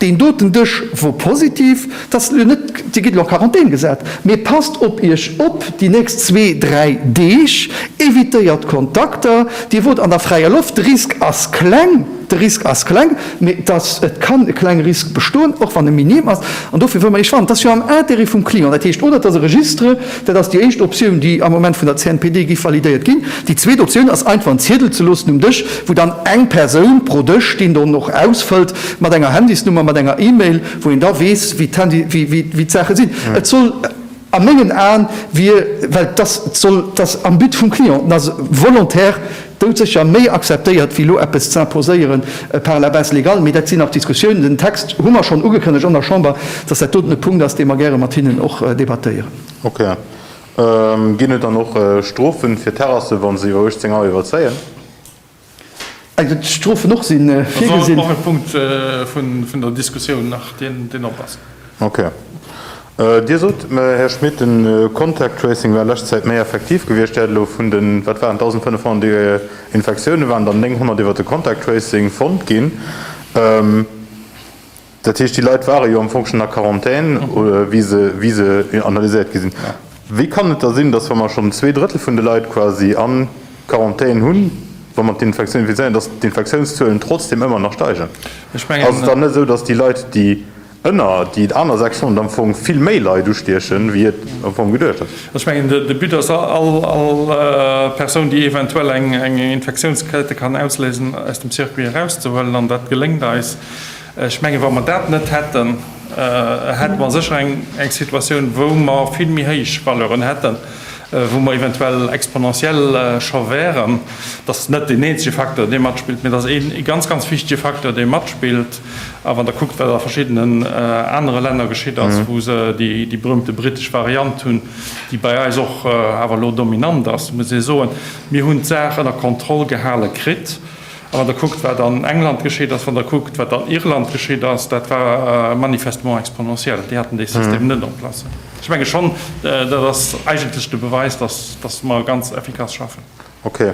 deen doten Dësch wor positiv, dass elo net, Dir gitt elo a Quarantän gesat, mee passt op Iech op déi nächst zwee, dräi Deeg, evitéiert Kontakter, Dir wot an der fräier Loft, de Risk ass kleng, de Risk ass kleng, mee dass et kann e klenge Risk bestoen, och wann e minim ass, an dofir wëlle mer Iech warnen. Et ass jo am Intérêt vum Client, dat heescht, oder et ass e Registre, Dat ass déi éischt Optioun, déi am Moment vun der CNPD géif validéiert ginn. Déi zweet Optioun ass einfach en Ziedel ze loossen um Dësch, wou dann eng Persoun pro Dësch deen dann och ausfëllt, mat enger Handysnummer, mat enger E-Mail, wou een da weess, wéi d'Handy, wéi d'Saache sinn. Et soll a mengen Aen wier, well et ass, et soll, et ass am But vum Client, et ass volontaire, Doudsécher méi akzeptéiert wéi elo eppes z'imposéieren par la base légale. Mee dat sinn nach Diskussiounen. Den Text hu mer schonn ugekënnegt an der Chamber, dass dat doten e Punkt ass, dee mer gäre mat hinnen och debattéieren. Ok. Ginn et dann och Strofen fir Terrassen, wa se iwwer 18 Auer iwwerzéien? Also d'Strofen och si virgesinn. Dat ass och e Punkt vun der Diskussioun nach, deen op ass. Ok. Dir sot, Här Schmit, de Contact Tracing wär lescht Zäit méi effektiv gewiescht. Dir hätt elo vun den, wat waren et, 1.500 Infektioune waren dann 900 iwwert de Contact Tracing fonnt ginn. Dat heescht, déi Leit ware jo am Fong schonn a Quarantän, wéi se, wéi se analyséiert gi sinn. Wéi kann et da sinn, datt, wa mer schonn 2/3 vun de Leit quasi a Quarantän hunn, wa mer d'Infektioun identifizéieren, datt d'Infektiounszuelen trotzdem ëmmer nach steigen? Ass et dann net esou, datt déi Leit, déi ënner déi aner 600 am Fong vill méi Leit ustiechen, wéi et am Fong geduecht ass. Ech mengen, de But ass, all Persoun, déi eventuell eng Infektiounskette kann ausléisen, aus dem Circuit erauszehuelen, an dat geléngt eis. Ech mengen, wa mer dat net hätten, hätte mer sécher eng Situatioun, wou mer vill méi héich Valeuren hätten, wou mer eventuell exponentiell scho wären. Dat ass net deen eenzege Facteur, dee matspillt, mee dat ass ee ganz, ganz wichtege Facteur, dee matspillt. A wann Der kuckt, wat a verschiddenen anere Länner geschitt ass, wou se déi berühmte brittesch Variant hunn, déi bei eis och awer elo dominant ass, muss ee soen, mir hunn d'Saach ënner Kontroll gehale kritt. A wann Der kuckt, wat an England geschitt ass, wann Der kuckt, wat an Irland geschitt ass, dat war manifestement exponentiell. Déi haten dee System net en place. Ech menge schonn, dat ass eigentlech de Beweis, dass mer ganz effikass schaffen. Okay.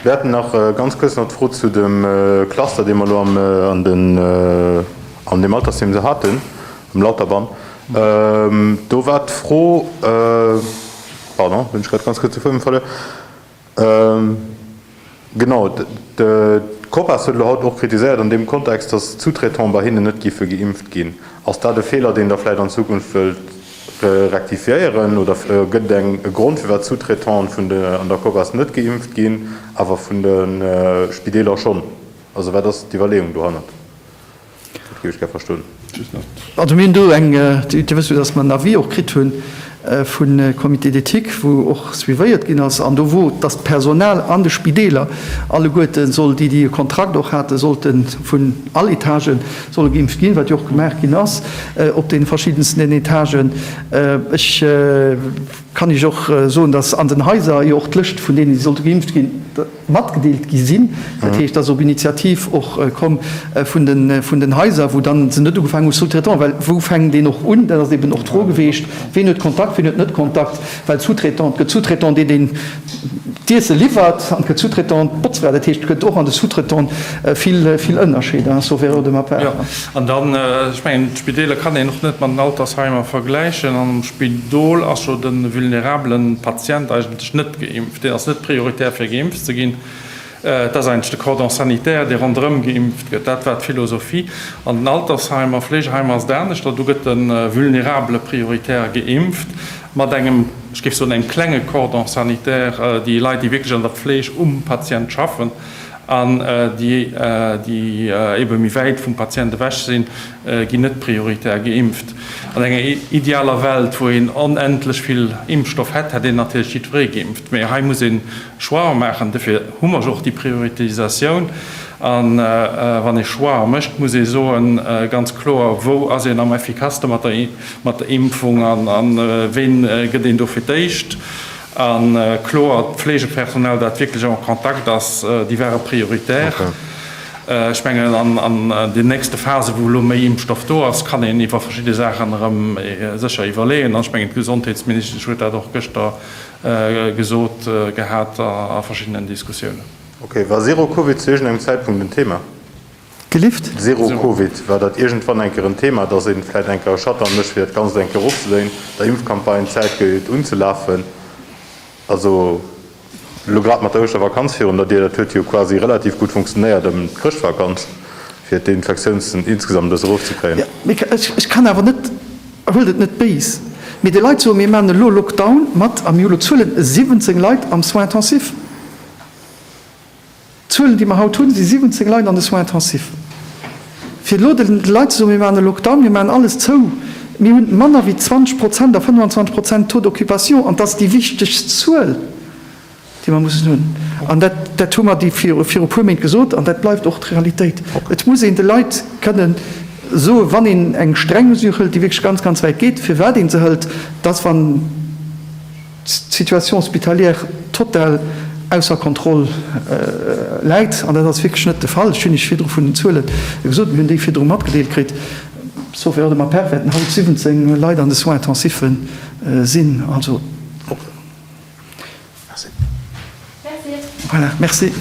Mir haten nach ganz kuerz nach d'Fro zu dem Cluster, dee mer elo am, an den, an deem Altersheem do haten, am Lauterbann. Do war d'Fro, pardon, hunn ech grad ganz kuerz de Fuedem verluer. Genau, d'COPAS huet elo haut och kritiséiert an deem Kontext, datt d'Sous-traitants bei hinnen net géife geimpft ginn. Ass dat e Feeler, deen Der vläicht an Zukunft wëllt rektifiéieren oder gëtt et eng e Grond firwat d'Sous-traitanten vun de an der Copas net geimpft ginn, awer vun de Spideeler schonn? Also wat ass d'Iwwerleeung dohannert? Dat géif ech gär verstoen. Also mir hunn do eng, Dir wësst jo, datt mer en Avis och kritt hunn vun Comité d'éthique, wou och suivéiert ginn ass an do wor, datt d'Personal an de Spideeler alleguerte soll, déi déi e Kontrakt och haten, sollte vun all Etagen solle geimpft ginn, wat jo och gemaach ginn ass op deene verschiddensten Etagen. Ech. Kann ech och soen, dass an den Haiser jo och d'Lëscht vun deenen, déi sollte geimpft ginn, matgedeelt gi sinn. Dat heescht, dat ass op Initiativ och komm vun den, vun den Haiser, wou dann se net ugefaangen hu Sous-traitant, well wou fänkt een och un? Dat ass eben och d'Fro geweecht, Ween huet Kontakt, ween huet net Kontakt? Well Sous-traitant, et gëtt Sous-traitant, deen deen d'Iesse liwwert, an et gëtt Sous-traitant, d'Botzfra. Dat heescht, et gëtt och an de Sous-traitante vill, vill Ënnerscheeder, sauf erreur de ma part. Jo, an dann, ech mengen, d'Spideeler kann een och net mat den Altersheimer vergläichen. An am Spidol ass jo de vulnerabelen Patient eigentlech net geimpft. Deen ass net prioritär fir geimpft ze ginn. Et ass eigentlech de Cordon sanitaire, dee ronderëm geimpft gëtt. Dat war d'Philosophie. An den Altersheimer, Fleegeheimer ass et aneschter. Do gëtt de Vulnerabele prioritär geimpft mat engem, ech géif soen, engem klenge Cordon sanitaire, déi Leit, déi wierklech an der Pfleg um Patient schaffen an déi, déi ebe méi wäit vum Patient ewech sinn, ginn net prioritär geimpft. An enger idealer Welt, wou een onendlech vill Impfstoff hätt, hätt een natierlech jiddweree geimpft. Mee hei muss ee Choixen maachen. Dofir hu mer jo och déi Prioritisatioun. A wann ee Choixen mécht, muss ee soen, ganz kloer, wou ass een am effikasste mat der Impfung a ween gëtt een do fir d'éischt. A kloer, d'Fleegepersonal, dat wierklech en contact ass, déi ware prioritär. Ech mengen, an den nächste Phasen, wou elo méi Impfstoff do ass, kann een iwwer verschidde Saachen erëm sécher iwwerleeën. An ech mengen, d'Gesondheetsministesch huet dat och gëschter gesot gehat a verschiddenen Diskussiounen. Ok, war Zero Covid zu iergendengem Zäitpunkt en Thema? Gelift? Zero Covid, war dat iergendwann eng Kéier en Thema, datt ee vläicht eng Kéier e Shutdown mécht, fir dat Ganzt eng Kéier erofzedréinen, der Impfcampagne Zäit gëtt unzelafen? Also elo grad mat der Ouschtervakanz virun der Dier, dat huet jo quasi relativ gutt funktionéiert ëm d'Chrëschtvakanz, fir d'Infektiounsen insgesamt e bësse erofzekréien. Jo, mee ech kann awer net, huelt et net béis, mee de Leit soen, mir maachen elo Lockdown mat, a mir hu elo Zuelen, 17 Leit am Soins intensifs. D'Zuelen, déi mer haut hunn, si 17 Leit an de Soins intensifs. Fir elo de Leit ze soen, mir maachen e Lockdown, mir maachen alles zou, mir hunn manner wéi 20 Prozent a 25 Prozent Taux d'occupation, an dat ass déi wichtegst Zuel, déi mer mussen hunn. An dat, dat hu mer déi viru e puer Méint gesot, an dat bleift och d'Realitéit. Et muss een de Leit kënnen soen, wann een eng streng Mesure hëlt, déi wierklech ganz, ganz wäit geet, firwat ee se hëlt, dass wann, d'Situation hospitalière total ausser Kontroll läit, an dat ass wierklech net de Fall. Ech hunn Iech virdru vun den Zuele gesot, mir hunn déi virdru matgedeelt kritt, sauf erreur de ma part wäerten haut 17 Leit an de Soins intensifs sinn. Also, voilà, merci.